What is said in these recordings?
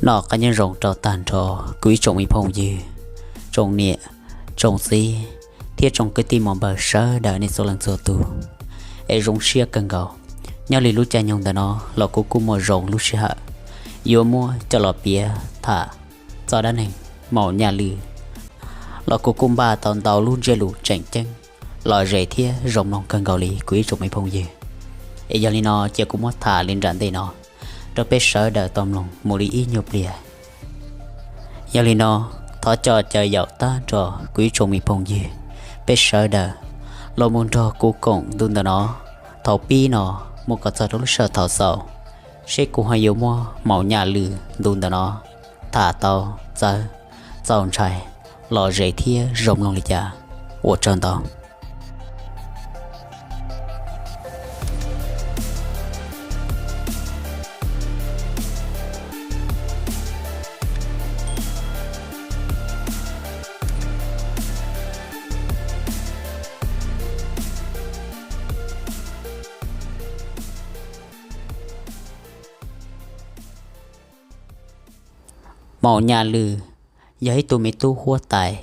Noj qab nyob zoo rau tag nrho kuv ib tsoom me phooj ywg, tsoom niam, tsoom txiv, thiab tsoom kwv tij muam npawg sawv daws nej txhua leej txhua tus, es zoo siab kawg nkaus. Nyob li lub caij nyoog ntawm no los kuv kuj muaj zoo lub sij hawm yuav muab coj los piav tham txog dab neeg Maum Nyaj Lwj los kuv kuj npaj tau ntau lub ntsiab lus tseem ceeb, lom zem thiab zoo mloog kawg nkaus li kuv ib tsoom me phooj ywg. Es yog li no cia kuv muab tham li nram ntej no rau peb sawv daws tau mloog mus li ib nyuag pliag. Yog li no, thov coj caw yaum tag nrho kuv ib tsoom me phooj ywg, peb sawv daws los mus nrog kuv koom ntu ntawm no thaum pib no mus kom txog rau lub sij hawm thaum xaus, seb kuv ho yuav muab Maum Nyaj Lwj ntu ntawm no tham tau txawv, txaus ntshai, lom zem thiab zoo mloog li cas. Ua tsaug ntau. Maum Nyaj Lwj yog ib tug me tub huab tais,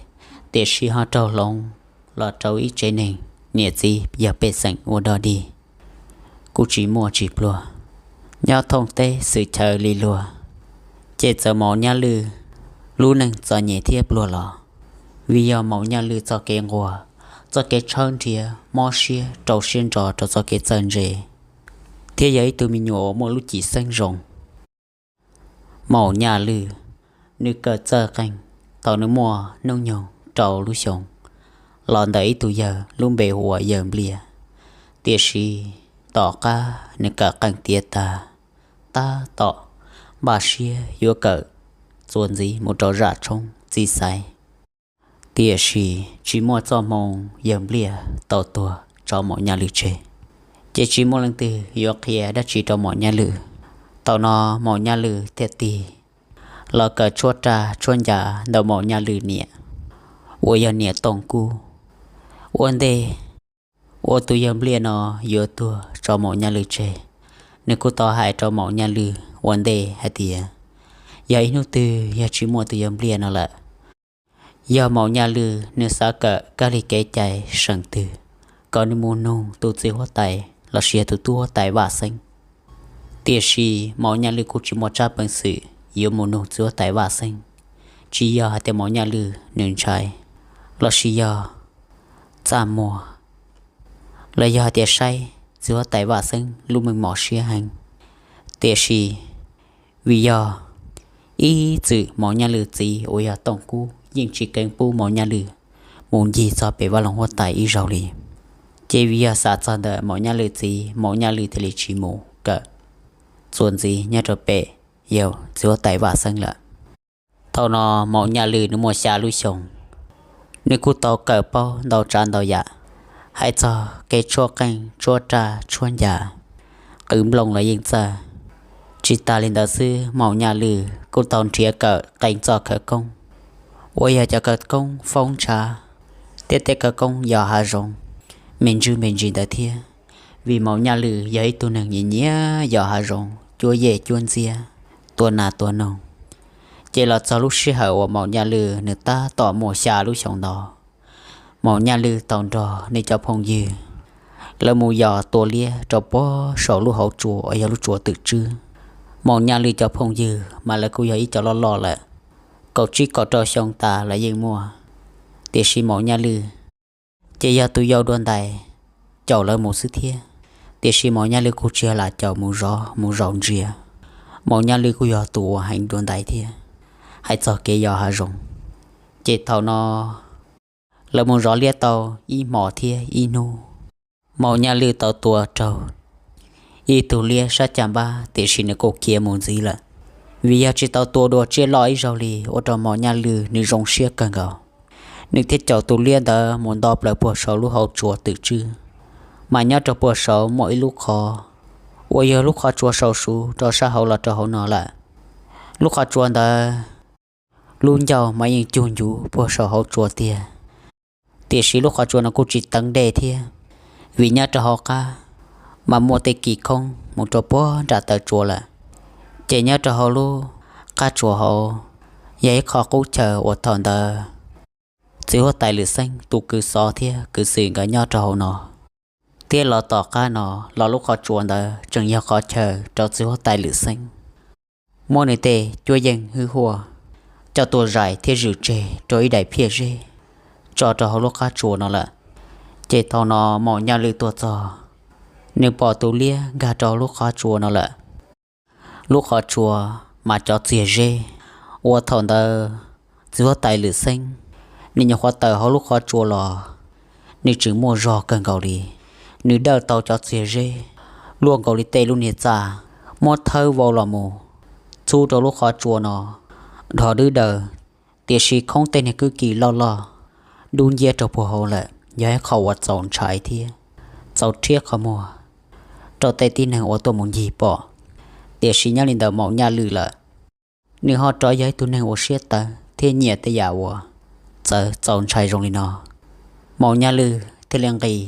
tiam sis ho raug hloov los rau ib tsev neeg niam txiv yog pej xeem ua dog dig, kuj tsis muaj tsis pluag, nyob thoob teb xwm chaw li luag, ces txawm Maum Nyaj Lwj lub neej txom nyem thiab pluag los vim yog Maum Nyaj Lwj txoj kev nquag, txoj kev tshawb nrhiav mob siab rau siab ntso rau txoj kev txawj ntse, thiab yog ib tug me nyuam uas muaj lub cim xeeb zoo. Maum Nyaj Lwj, nws kawm txawj qeej thaum nws muaj hnub nyoog rau lub xyoos los ntawm ib tug yawg lub npe hu ua Yawg Npliaj, tiam sis tom qab nws kawm qeej tiav tag, tab tom npaj siab yuav kawm txuas ntxiv mus rau zaj tshoob txiv xaiv, tiam sis tsis muaj txoj hmoo Yawg Npliaj tau tuag tso Maum Nyaj Lwj tseg, ces tsis muaj leej twg yuav qhia dab tsi rau Maum Nyaj Lwj. Thaum no Maum Nyaj Lwj thiaj tig los kawm tshuab raj tshuab ncas ntawm Maum Nyaj Lwj niam uas yog niam Tooj Kub. Ua ntej uas tus Yawg Npliaj no yuav tuag tso Maum Nyaj Lwj tseg, nws kuj tau hais rau Maum Nyaj Lwj ua ntej hais tias yog ib hnub twg yog tsis muaj tus Yawg Npliaj no lawm, yog Maum Nyaj Lwj nws xav kawm kab li kev cai seem twg, kom nws mus nug tus txiv huab tais lossis yog tus tub huab tais Vaj Xeeb. Tiam sis Maum Nyaj Lwj kuj tsis muaj tsab peev xwm yuav mus nug txiv huab tais Vaj Xeeb, tsis yog hais tias Maum Nyaj Lwj nws ntshai lossis yog txaj muag, los yog hais tias saib txiv huab tais Vaj Xeeb lub meej mom siab heev, tiam sis vim yog ib txwm Maum Nyaj Lwj txiv uas yog Tooj Kub yeej tsis keev pub Maum Nyaj Lwj mus ncig txog pem vaj loog huab tais ib zaug li. Ces vim yog xav txog ntawm Maum Nyaj Lwj txiv, Maum Nyaj Lwj thiaj li tsis mus kawm txuas ntxiv nyob rau pem yawg txiv huab tais Vaj Xeeb lawm. Thaum no Maum Nyaj Lwj nws muaj xya lub xyoos, nws kuj tau kawm paub ntau tsav ntau yam, hais txog kev tshuab qeej tshuab raj tshuab ncas, qwv nplooj los yeej txawj. Tsis tas li ntawd xwb, Maum Nyaj Lwj kuj tau nrhiav kawm qee txoj khawv koob uas yog cov khawv koob foob ntshav thiab tej khawv koob yos hav zoov me ntsis me ntsis ntawd thiab. Vim Maum Nyaj Lwj yog ib tug neeg nyiam nyiam yos hav zoov, cuab yej cuab ntxiab, tua nas tua noog, ces los txog lub sij hawm uas Maum Nyaj Lwj nws tab tom muaj xya lub xyoos ntawd, Maum Nyaj Lwj tau nrog nws cov phooj ywg lawv mus yos tua liab rau puag saum lub hauv tsua uas yog lub tsua twm tswb. Maum Nyaj Lwj cov phooj ywg mas lawv kuj yog ib co loj loj lawm, kaum tsib kaum rau xyoo tas lawv yeej muaj, tiam sis Maum Nyaj Lwj ces yog tus yau dua ntais caum lawv mus xwb thiab. Tiam sis Maum Nyaj Lwj kuj tsis yog lam caum mus zov mus zaum ntsia, Maum Nyaj Lwj kuj yog tus uas heev dua ntais thiab hais txog kev yos hav zoov. Ces thaum no lawv mus zov liab tau ib hmos thiab ib hnub, Maum Nyaj Lwj tau tua raug ib tug liab sab caj npab, tiam sis nws kuj khiav mus ntxiv lawm. Vim yog tsis tau tua dua tsiaj loj ib zaug li, ua rau Maum Nyaj Lwj nws zoo siab kawg nkaus. Nws thiaj caum tus liab ntawd mus nto plaws puag saum lub hauv tsua twm tswb. Mas nyob rau puag saud muaj ib lub qhov uas yog lub qhov tsua sau su rau sab hauv los rau hauv no lawm. Lub qhov tsua ntawd lub ncauj mas yeej cug ncuv puag saum hauv tsua tiag, tiam sis lub qhov tsua no kuj tsis teev dej thiab, vim nyob rau hauv qab mas muaj tej kis khoob mus rau puag nram taw tsua lawm. Ces nyob rau hauv lub qab tsua hauv yog ib qho qub chaw uas thaum ntawd txiv huab tais Lwm Xeeb tus kwv xov thiab kwv xwm nkawd nyob rau hauv no. Thiab los tom qab no los lub qhov tsua ntawd tseem yog qhov chaw rau txiv huab tais Lwm Xeeb muab nws tej cuab yeej hwj huaj coj tuaj zais thiab zwm tseg rau ib daim phiaj zeb tso rau hauv lub qab tsua no lawm. Ces thaum no Maum Nyaj Lwj tuaj txog, nws pom tus liab nkag rau lub qhov tsua no lawm. Lub qhov tsua mas cov txiag zeb uas thaum ntawd txiv huab tais Lwm Xeeb nws nyuam qhuav tawm hauv lub qhov tsua los, nws tseem muaj zog kawg nkaus li. Nws dawj tau cov txiag zeb luaj nkaus li tej lub niag txaj muab thawb vau los mus txhub rau lub qhov tsua no dhos dwb daws, tiam sis khoob tej niag kwj kis loj loj dub nciab rau puag hauv lawm, yog ib qho uas txaus ntshai thiab txaus rhiab qhov muag rau tej tib neeg uas tuaj mus ncig pom. Tiam sis nyob li ntawm Maum Nyaj Lwj lawm, nws ho rov yog ib tug neeg uas siab tawv thiab nyiam tej yam uas txawv txaus ntshai zoo li no. Maum Nyaj Lwj thiaj li nqis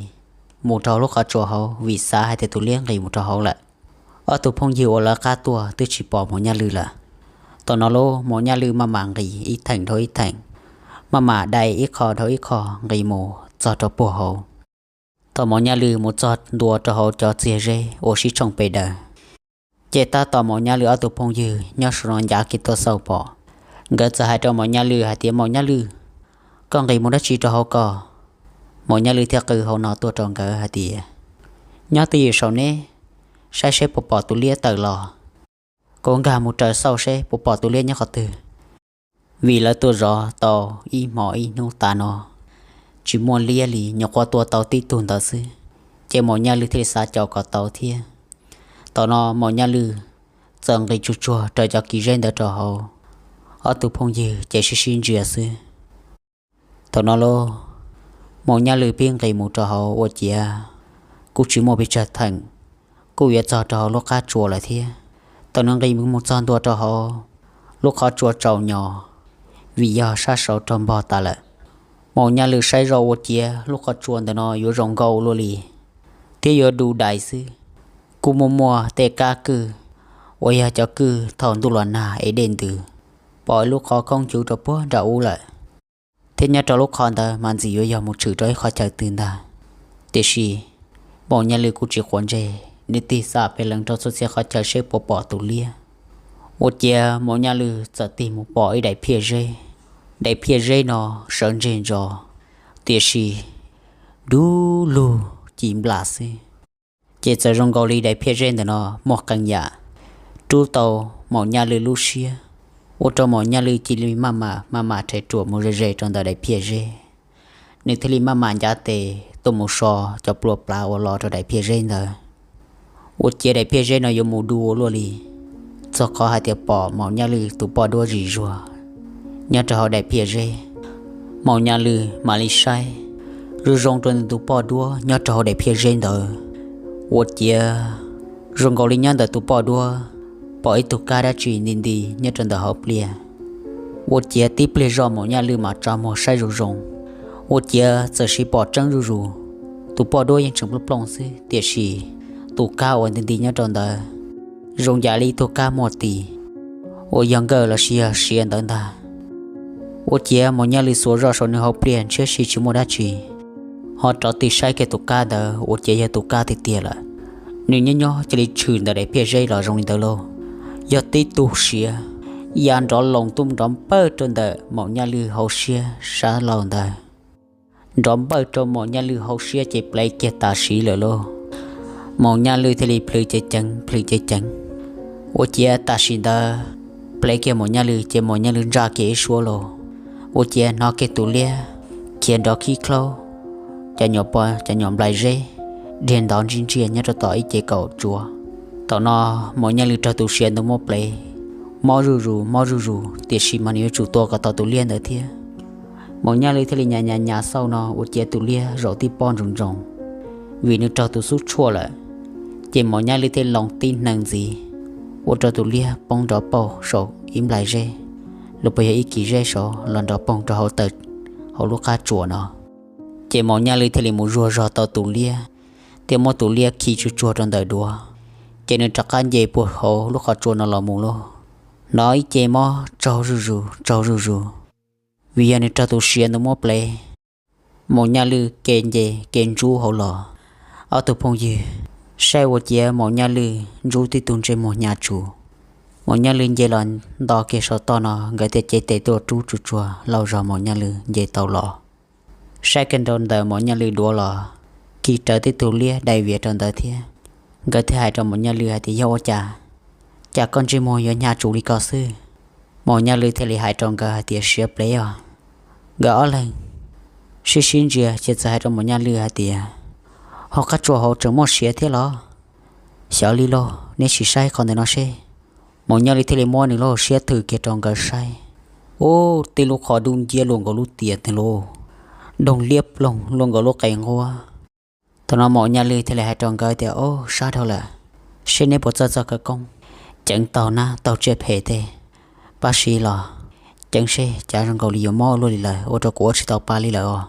mus rau lub qhov tsua hauv vim xav hais tias tus liab nqis mus rau hauv lawm. Ob tug phooj ywg uas lawv qab tuaj twb tsis pom Maum Nyaj Lwj lawm. Thaum no lub Maum Nyaj Lwj maj mam nqis ib theem dhau ib theem, maj mam dai ib qho dhau ib qho nqis mus txog rau puag hauv. Thaum Maum Nyaj Lwj mus txog ntua rau hauv cov txiag zeb uas sib tshooj pes daws, ces tab tom Maum Nyaj Lwj ob tug phooj ywg nyob saum no ncav kiag tuaj xauj pom. Nkawd txawm hais rau Maum Nyaj Lwj hais tias, Maum Nyaj Lwj, koj nqis mus dab tsi rau hauv ko? Maum Nyaj Lwj thiaj qw hauv no tuaj rau nkawd hais tias, Nyob twj ywm saum neb, saib seb puas pom tus liab tawm los. Kuv nkag mus raws xauj seb puas pom tus liab nyob qhov twg. Vim lawv tuaj zov tau ib hmo ib hnub tas no tsis muaj liab li, nyuam qhuav tua tau tib tug ntawd xwb, ces Maum Nyaj Lwj thiaj li xav caum kom tau thiab. Thaum no Maum Nyaj Lwj txawm nqis tsuag tsuag raws cov kis zeb ntawd rau hauv, ob tug phooj ywg ces sib sib ntsia xwb. Thaum no lauj, Maum Nyaj Lwj pib nqis mus rau hauv ua ciav kuj tsis muaj pes tsawg theem, kuj yuav txog rau hauv lub qab tsua lawm thiab. Thaum nws nqis mus txog ntua rau hauv, lub qhov tsua tsaus nyos, vim yog sab saud raug npog tas lawm. Maum Nyaj Lwj saib zoj ua ciav lub qhov tsua ntawm no yuav zoo nkauj ua luaj li, thiab yuav du dais xwb. Kuj muaj muaj tej kab kwj uas yog cov kwj thaum ntuj los nag es dej ntws, pom ib lub qhov khoob cuv rau puag nram ub lawm. Thiab nyob rau lub qhov ntawd mas ntxim yuav yog mus tshwm rau ib qhov chaw twg ntag. Tiam sis Maum Nyaj Lwj kuj tsis quav ntsej, nws tig xam pes lees rau txhua txhia qhov chaw seb puas pom tus liab. Ua ciav Maum Nyaj Lwj txawm tig mus pom ib daim phiaj zeb. Daim phiaj zeb no sawv ntseg ntso, tiam sis dub lug ci nplas xwb. Ces txawm zoo nkaus li daim phiaj zeb ntawm no muaj qee yam rub tau Maum Nyaj Lwj lub siab, ua rau Maum Nyaj Lwj cia li maj mam maj mam rhais ruam mus ze ze rau ntawm daim phiaj zeb. Nws thiaj li maj mam ncav tes tuaj mus so cov plua plav uas los rau daim phiaj zeb ntawd. Ua ciav daim phiaj zeb no yuav mus du ua luaj li, txog qhov hais tias pom Maum Nyaj Lwj tus poj duab zis zuag nyob rau hauv daim phiaj zeb. Maum Nyaj Lwj mam li saib zoo zoo rau nws tus poj duab nyob rau hauv daim phiaj zeb ntawd. Ua ciav zoo nkaus li nyob ntawm tus poj duab pom ib tug kab dab tsi nti nti nyob rau ntawm hauv pliaj. Ua ciav tib pliag zoj Maum Nyaj Lwj mam tsa muag saib zoo zoo. Ua ciav txawm sis pom tseeb zuj zus, tus poj duab yeej tseem plooj plooj xwb, tiam sis tus kab uas nti nti nyob rau ntawd zoo yam li ib tug kab muaj tis uas yog nkawj los sis yog siav ntawd ntag. Ua ciav Maum Nyaj Lwj xuas zoj saum nws hauv pliaj ntshiab si tsis muaj dab tsi, ho rov tig saib kiag tus kab ntawd ua ciav yog tus kab tiag tiag lawm. Nws nyob nyob cia li tshwm ntawm daim phiaj zeb los zoo li ntawd lauj, yog tib tug siav ya nrov loos tuaj nrov npawj rau ntawm Maum Nyaj Lwj hauv siab sab laug ntawd. Nrov npawj rau Maum Nyaj Lwj hauv siab ces plev kiag tam sim lawm lauj. Maum Nyaj Lwj thiaj li plhws cev ceev plhws cev ceev. Ua ciav tam sim ntawd plev kiag Maum Nyaj Lwj ces Maum Nyaj Lwj ntsaj kiag ib suab lauj. Ua ciav hnov kiag tus liab khiav nrov khib khlaub, cov nyuam pov cov nyuam nplais zeb dhia ntov ntsij ntsiag nyob rau tom ib ce kaum tsuav. Thaum no Maum Nyaj Lwj raug tus siav ntawd muab plev mob zuj zus mob zuj zus, tiam sis mas nws yuav tsum tua kom tau tus liab ntawd thiab. Maum Nyaj Lwj thiaj li nyas nyas nyas xauj no ua ciav tus liab zaum tib pob ntsoov ntsoov, vim nws raug tus xub tshuaj lawm. Ces Maum Nyaj Lwj thiaj loo tib hneev ntxiv, ua rau tus liab poob nrov paug saum ib nplais zeb, los puas yog ib kis zeb saud los nrov poog rau hauv taw, hauv lub qab tsuas no. Ces Maum Nyaj Lwj thiaj li mus zuag zog tau tus liab, thiaj muab tus liab khi tsuj tsuag rau ntawm duav, ces nws rov qab nce puag hauv lub qhov tsua no los mus lauj. Hnov ib ce mob tsaug zuj zus tsaug zuj zus, vim yog nws raug tus siav ntawd muab plev. Maum Nyaj Lwj ke nce ke ntsub hauv los, ob tug phooj ywg saib ua ciav Maum Nyaj Lwj ntsub tib tug ntsej muag hnyav tsuv. Maum Nyaj Lwj nce los nto kiag saum toj no, nkawd thiaj cev tes tuaj rub tsuj tsuag lauj zog Maum Nyaj Lwj nce tau los. Saib kiag rau ntawm Maum Nyaj Lwj duav los, khi rawv tib tug liab dai viav rau ntawd thiab. Nkawd thiaj hais rau Maum Nyaj Lwj hais tias, yog ua cas, cas koj ntsej muag yuav hnyav tsuv li ko xwb? Maum Nyaj Lwj thiaj li hais rau nkawd hais tias, siav plev os. Nkawd ob leeg sib sib ntsia ces txawm hais rau Maum Nyaj Lwj hais tias, hauv qab tsuas hauv tseem muaj siav thiab los? Xyov li lauj, neb sim saib qhov ntawm no seb. Maum Nyaj Lwj thiaj li muab nws lub siab thwm kiag rau nkawd saib. Ub, tib lub qhov dub nciab luaj nkaus lub tias twg lauj, doog liab ploog luaj nkaus lub qe nquab. Thaum no Maum Nyaj Lwj thiaj li hais rau nkawd tias, ob, sab dhau lawm, seb neb puas txawj txoj khawv koob, ceev taug nab taug tsiaj phem tej, pab siv los ceev seb, cas zoo nkaus li yuav mob luaj li lawm, ua rau kuv ua tsis tau pa li lawm os.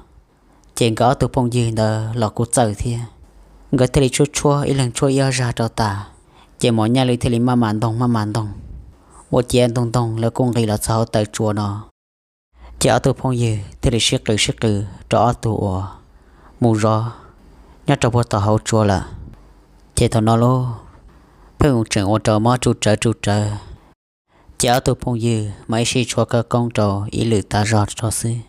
Ces nkawd ob tug phooj ywg ntawd los kuj txawj thiab, nkawd thiaj li tshuab tshuab ib leeg tshuab ib ob zag rau tas. Ces Maum Nyaj Lwj thiaj li maj mam ntoog maj mam ntoog, ua ciav ntoog ntoog lawv kuj nqis los txog hauv taw tsua no. Ces ob tug phooj ywg thiaj li sib qw sib qw rau ob tug uas mus zov nyob rau puag tom hauv tsua lawm. Ces thaum no lauj, pheej tseem ua rau mob tsuj rawv tsuj rawv. Ces ob tug phooj ywg mas ib sij tshuav khawv koob rau ib lwm tav zog tso xwb.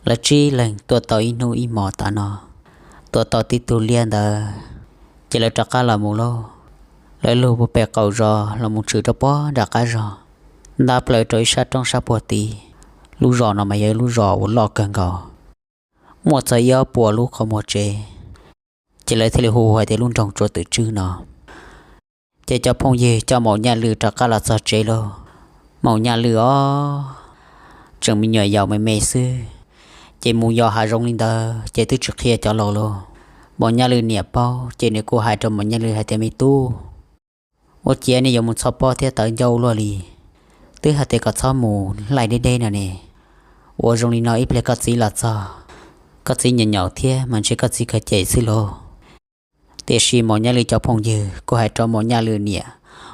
Lawv tsib leeg tuaj tau ib hnub ib hmos tav no, tua tau tib tug liab ntawd, ces lawv rov qab los mus lauj. Lawv lug puag pem qaum zos los mus tshwm rau puag nram qab zog, ntab plaws rau ib sab roob sab puag tid. Lub zos no mas yog ib lub zos uas loj kawg nkaus, muaj txog ib ob puas lub qhov muag tsev. Ces lawv thiaj li hu hais tias lub nroog Tsua Twm Tswb no. Ces cov phooj ywg coj Maum Nyaj Lwj rov qab los txog tsev lauj. Maum Nyaj Lwj os, tseem me nyuam yaus me me xwb, ces mus yos hav zoov li ntawd ces twb tsis qhia cov laus lauj. Maum Nyaj Lwj niam paub ces nws kuj hais rau Maum Nyaj Lwj hais tias, me tub, ua ciav nej yuav mus txhoj pob thiab tawv ncauj luaj li, twb hais tias kom txhob mus laij deb deb no ne. Ua zoo li no ib pliag koj txiv los txog, koj txiv nyaum nyaum thiab mas ntshe koj txiv khaws cem xwb lauj. Tiam sis Maum Nyaj Lwj cov phooj ywg kuj hais rau Maum Nyaj Lwj niam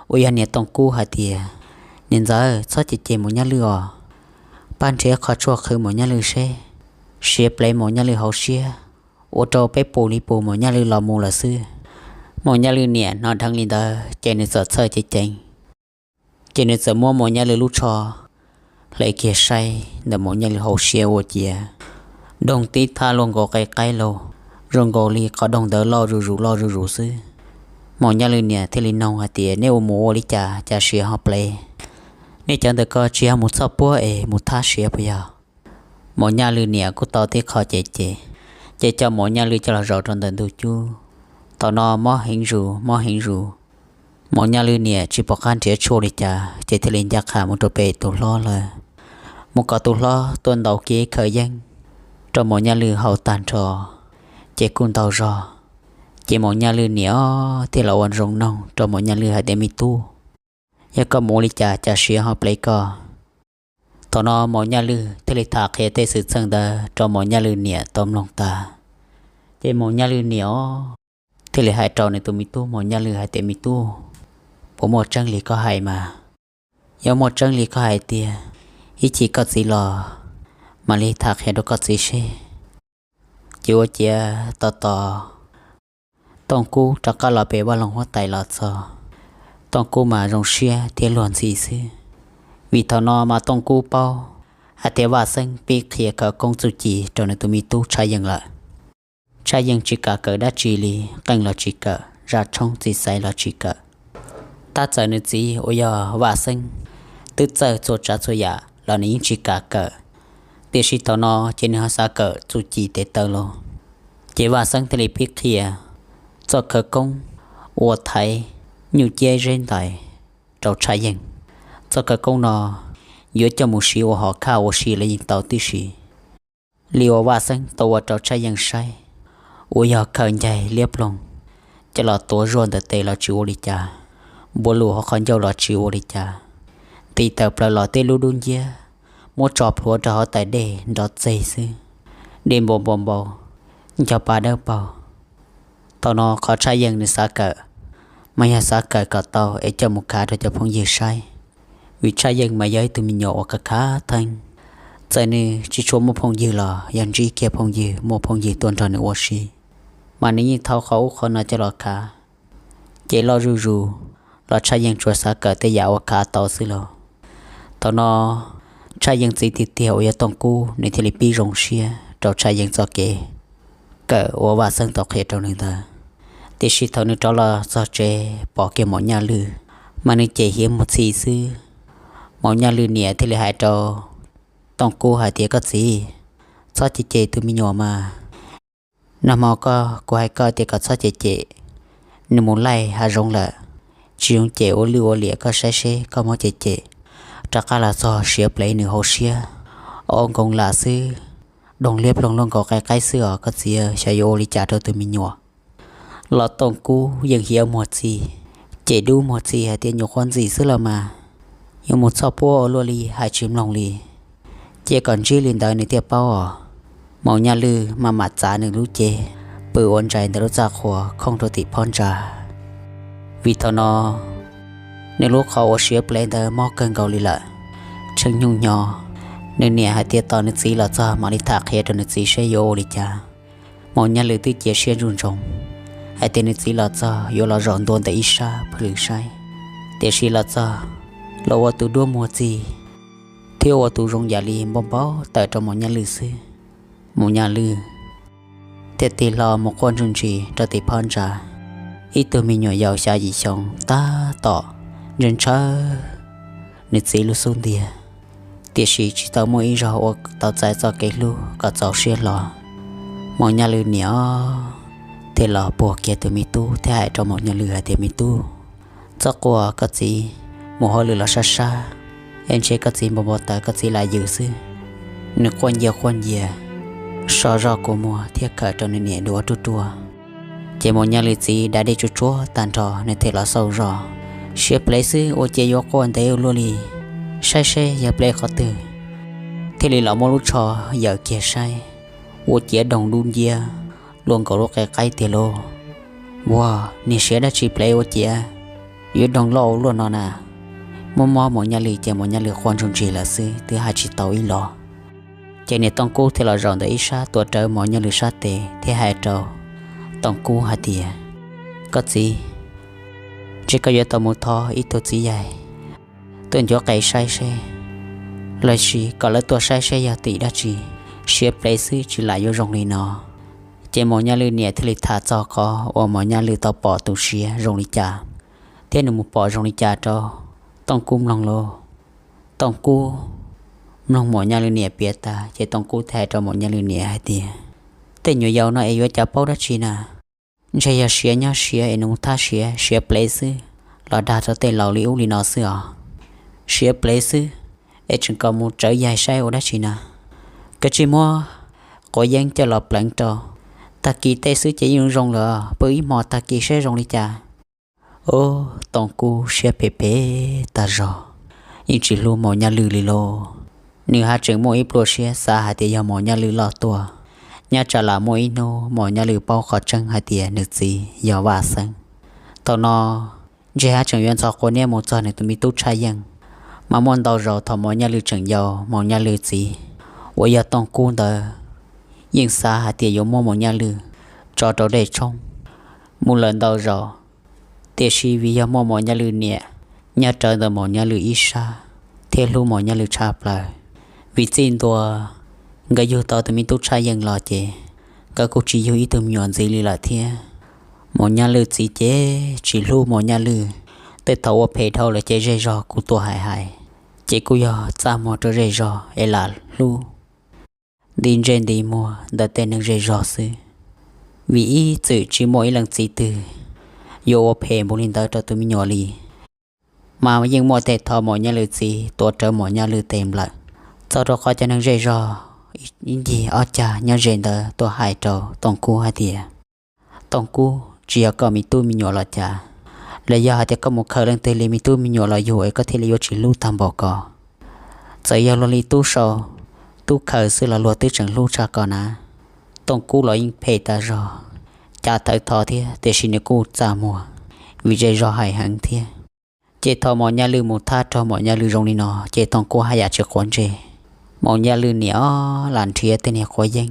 uas yog niam Tooj Kub hais tias, niam ntxawm, txhob cem cem Maum Nyaj Lwj os, pab nrhiav qhov tshuaj qhwv Maum Nyaj Lwj seb, siav plev Maum Nyaj Lwj hauv siab, ua rau peb pus li pus Maum Nyaj Lwj los mus lawm xwb. Maum Nyaj Lwj niam hnov dheev li ntawd ces nws txawm txhawj ceev ceev, ces nws txawm muab Maum Nyaj Lwj lub tsho hle kiag saib ntawm Maum Nyaj Lwj hauv siab ua ciav doog tib thaj luaj nkaus qe qaib lauj, zoo nkaus li qhov doog ntawd loj zuj zus loj zuj zus xwb. Maum Nyaj Lwj niam thiaj li noog hais tias, neb ua mus ua li cas cas siav ho plev? Nej cov ntawm ko tsis yog mus txhoj puab es mus thab siav puas yog? Maum Nyaj Lwj niam kuj tau tib qho cem cem, ces coj Maum Nyaj Lwj coj los zaum rau ntawm ntug cub. Thaum no mob heev zus mob heev zus, Maum Nyaj Lwj niam tsis pom qab nrhiav tshuaj li cas ces thiaj li ncaj qha mus rau pem tus hlob lawm, mus kom tus hlob tuaj ntaus kiag ib khaws yeeb rau Maum Nyaj Lwj haus tag nrho, ces kuj ntau zog. Ces Maum Nyaj Lwj niam thiaj los ua zoo noog rau Maum Nyaj Lwj hais tias, me tub, yog koj mus ua li cas cas siav ho plev koj? Thaum no Maum Nyaj Lwj thiaj li tham qhia tej xwm txheej ntawd rau Maum Nyaj Lwj niam tau mloog tas. Ces Maum Nyaj Lwj niam thiaj li hais rau nws tus me tub Maum Nyaj Lwj hais tias, me tub, puas muaj tseeb li koj hais mas? Yog muaj tseeb li koj hais tiag, ib chim koj txiv los mam li tham qhia rau koj txiv seb. Ces ua ciav tos tos Tooj Kub rov qab los pem vaj loog huab tais los txog, Tooj Kub mas zoo siab thiab luag ntxhi xwb, vim thaum no mas Tooj Kub paub hais tias Vaj Xeeb pib qhia khawv koob txuj ci rau nws tus me tub Tshaj Yeej lawm. Tshaj Yeej tsis kam kawm dab tsi li, qeej los tsis kawm, zaj tshoob txiv xaiv los tsis kawm. Tab txawm nws txiv uas yog Vaj Xeeb twb txawj txhua tsav txhua yam los nws yeej tsis kam kawm, tiam sis thaum no ces nws ho xav kawm txuj ci tes taw lauj. Ces Vaj Xeeb thiaj li pib qhia txoj khawv koob ua thaiv nyuj ciab zeb ntais rau Tshaj Yeej. Txoj khawv koob no yuav coj mus siv ua hom khaj ua si los yeej tau tib si. li uas Vaj Xeeb tau ua rau Tshaj Yeej saib, uas yog khaws ncaig liab ploog, coj los tuav zuaj ntawm tes los tsis ua li cas, npuav lus hauv qhov ncauj los tsis ua li cas, nti tawm plaws los tej lub dub nciab, muab tso plhuav rau hauv tais dej nrov txeg xwb, dej npau npau npau, ncho pa dawb paug. Thaum no qhov Tshaj Yeej nws xav kawm, mas yog xav kawm kom tau es coj mus khav rau cov phooj ywg saib, vim Tshaj Yeej mas yog ib tug me nyuam uas khav khav theeb, txawm nws tsis tshua muaj phooj ywg los yog ntsib kiag phooj ywg muaj phooj ywg tuaj nrog nws ua si, mas nws yeej thau qhov ub qhov no coj los khav. Ces loj zuj zus los Tshaj Yeej tsuas xav kawm tej yam uas khav tau xwb lauj. Thaum no Tshaj Yeej txiv tiag tiag uas yog Tooj Kub nws thiaj li pib zoo siab rau Tshaj Yeej txoj kev kawm uas Vaj Xeeb tau qhia rau nws ntawd. Tiam sis thaum nws rov los txog tsev pom kiag Maum Nyaj Lwj, mas nws cem hiav muag txhij xwb. Maum Nyaj Lwj niam thiaj li hais rau Tooj Kub hais tias, Koj txiv, txhob cem cem tus me nyuam mas. Nag hmo koj, kuv hais koj tias kom txhob cem cem, nws mus laij hav zoov lawm, tsis zoo cem ua lwj ua liam, koj saib seb koj muab cem cem, rov qab los txog siav plev nws hauv siab, ua nkoos lam xwb, doog liab ploog luaj nkaus qe qaib xwb os koj txiv, xyov yuav ua li cas rau tus me nyuam. Los Tooj Kub yeej hiav muag txhij, cem dub muag txhij hais tias, Nyuam qhuav ntxim xwb los mas, yuav mus txhoj puab ua luaj li hais tsis mloog li. Cia kom ntsib li ntawd nws thiaj paub os. Maum Nyaj Lwj maj mam txav nws lub cev pw ua ntsais ntawm lub txaj qhua khooj rau tim phab ntsa, vim thaum no nws lub qhov uas siav plev ntawd mob kawg nkaus li lawm. Tsheej nyuj hnyo, nws niam hais tias tos nws txiv los txog mam li tham qhia rau nws txiv seb yuav ua li cas. Maum Nyaj Lwj twb cia siab ntsoov ntsoov hais tias nws txiv los txog yuav los zaum ntua ntawm ib sab plhws saib, tiam sis los txog los ua tus duab muag txhij thiab ua tus zoo yam li npau npau taws rau Maum Nyaj Lwj xwb. Maum Nyaj Lwj thiaj tig hlo mus quaj ntsuj ntsis rau tim phab ntsa. Ib tug me nyuam yaus xya yim xyoo tab tom ntshaw ntshaw nws txiv lub xub ntiag, tiam sis tsis tau muaj ib zaug ua tau txais txoj kev hlub kom txaus siab hlo. Maum Nyaj Lwj niam thiaj los puag kiag tus me tub thiab hais rau Maum Nyaj Lwj hais tias, Me tub, txhob quaj, koj txiv mus hauj lwm los sab sab, es ntshe koj txiv npau npau taws koj txiv lam yws xwb. Nws quaj ncia quaj ncia, so zog kua muag thiab khawm rau nws niam duav ruaj ruaj. Ces Maum Nyaj Lwj txiv da dej tsuag tsuag tag nrho nws thiaj los xauj zog. Siav plev xwb ua cas yuav quaj ntev ua luaj li, saib seb yog plev qhov twg. Thiaj li los muab lub tsho yaws kiag saib, ua ciav doog dub nciab luaj nkaus lub qe qaib tiag lauj. Ua niag siav dab tsi plev ua ciav yuav doog loj ua luaj no na. Muab mob Maum Nyaj Lwj ces Maum Nyaj Lwj quaj ntsuj ntsis lawm xwb twb hais tsis tau ib los. Ces niag Tooj Kub thiaj los zaum ntawm ib sab tuav rawv Maum Nyaj Lwj sab tes thiab hais rau Tooj Kub hais tias, Koj txiv, ntshe koj yuav tau mus thov ib tug txiv yaig tuaj ncuav qe saib seb, los sis kom lawv tuaj saib seb yog tim dab tsi, siav plev xwb tsis lam yuav zoo li no. Ces Maum Nyaj Lwj niam thiaj li tham txog qhov uas Maum Nyaj Lwj tau pom tus siav zoo li cas, thiab nws mus pom zoo li cas rau Tooj Kub mloog lauj. Tooj Kub mloog Maum Nyaj Lwj niam piav tag ces Tooj Kub thiaj hais rau Maum Nyaj Lwj niam hais tias, Tej nyuam yaus no es yuav cas paub dab tsi na? Ntshe yog siav nyob siav es nws mus thab siav, siav plev xwb los dag rau tej laus li ub li no xwb os. Siav plev xwb es tseem kom mus tsawv yaig saib ua dab tsi na? Koj tsis muab quav yeeb coj los pleev rau, tag kis tej xwb ces yeej zoo lawm, pw ib hmos tag kis seb zoo li cas. Ub, Tooj Kub siab phem phem tag zog, yeej tsis hlub Maum Nyaj Lwj li lauj. Nws haj tseem muaj ib pluaj siab xav hais tias yog Maum Nyaj Lwj loj tuaj, nyob tsam lam muaj ib hnub Maum Nyaj Lwj paub qhov tseeb hais tias nws txiv yog Vaj Xeeb. Thaum no ntshe haj tseem yuav ntxhov quav niab mus txog nws tus me tub Tshaj Yeej, mas muaj ntau zaus thaum Maum Nyaj Lwj tseem yau, Maum Nyaj Lwj txiv uas yog Tooj Kub ntawd yeej xav hais tias yuav muab Maum Nyaj Lwj tso rau dej tshoob. Mus lawm ntau zaus, tiam sis vim yog muaj Maum Nyaj Lwj niam nyob rawv ntawm Maum Nyaj Lwj ib sab thiab hlub Maum Nyaj Lwj tshaj plaws, vim txij ntua nkawd yug tau tus me tub Tshaj Yeej los ces nkawd kuj tsis yug ib tug me nyuam ntxiv li lawm thiab. Maum Nyaj Lwj txiv ces tsis hlub Maum Nyaj Lwj, tej thaum ua phem dhau lawm ces zej zog kuj tuaj hais hais, ces kuj yog txaj muag rau zej zog es lam hlub nti ntsej nti muag ntawm tej neeg zej zog xwb, vim ib txwm tsis muaj ib leej txiv twg yuav ua phem npaum li ntawd rau tus me nyuam li. Mas yeej muaj tej thaum Maum Nyaj Lwj txiv tuav rawv Maum Nyaj Lwj tes nplawm, txog rau qhov cov neeg zej zog ib ncig ob cag nyob ze ntawd tuaj hais rau Tooj Kub hais tias, Tooj Kub, tsis yog koj me tub me nyuam los cas, los yog hais tias koj mus khaws leej twg li me tub me nyuam los yug es koj thiaj li yuav tsis hlub tag npaum ko? Txawm yog luag li tub sau, tub khaws xwb los luag twb tseem hlub tshaj ko na. Tooj Kub los yeej phem tas zog, cas thawv thov thiab tiam sis nws kuj txaj muag, vim zej zog hais heev thiab. Ces thaum Maum Nyaj Lwm mus thab raug Maum Nyaj Lwm zoo li no ces Tooj Kub haj yam tsis quav ntsej. Maum Nyaj Lwm niam ob lam nrhiav tej niag quav yeeb,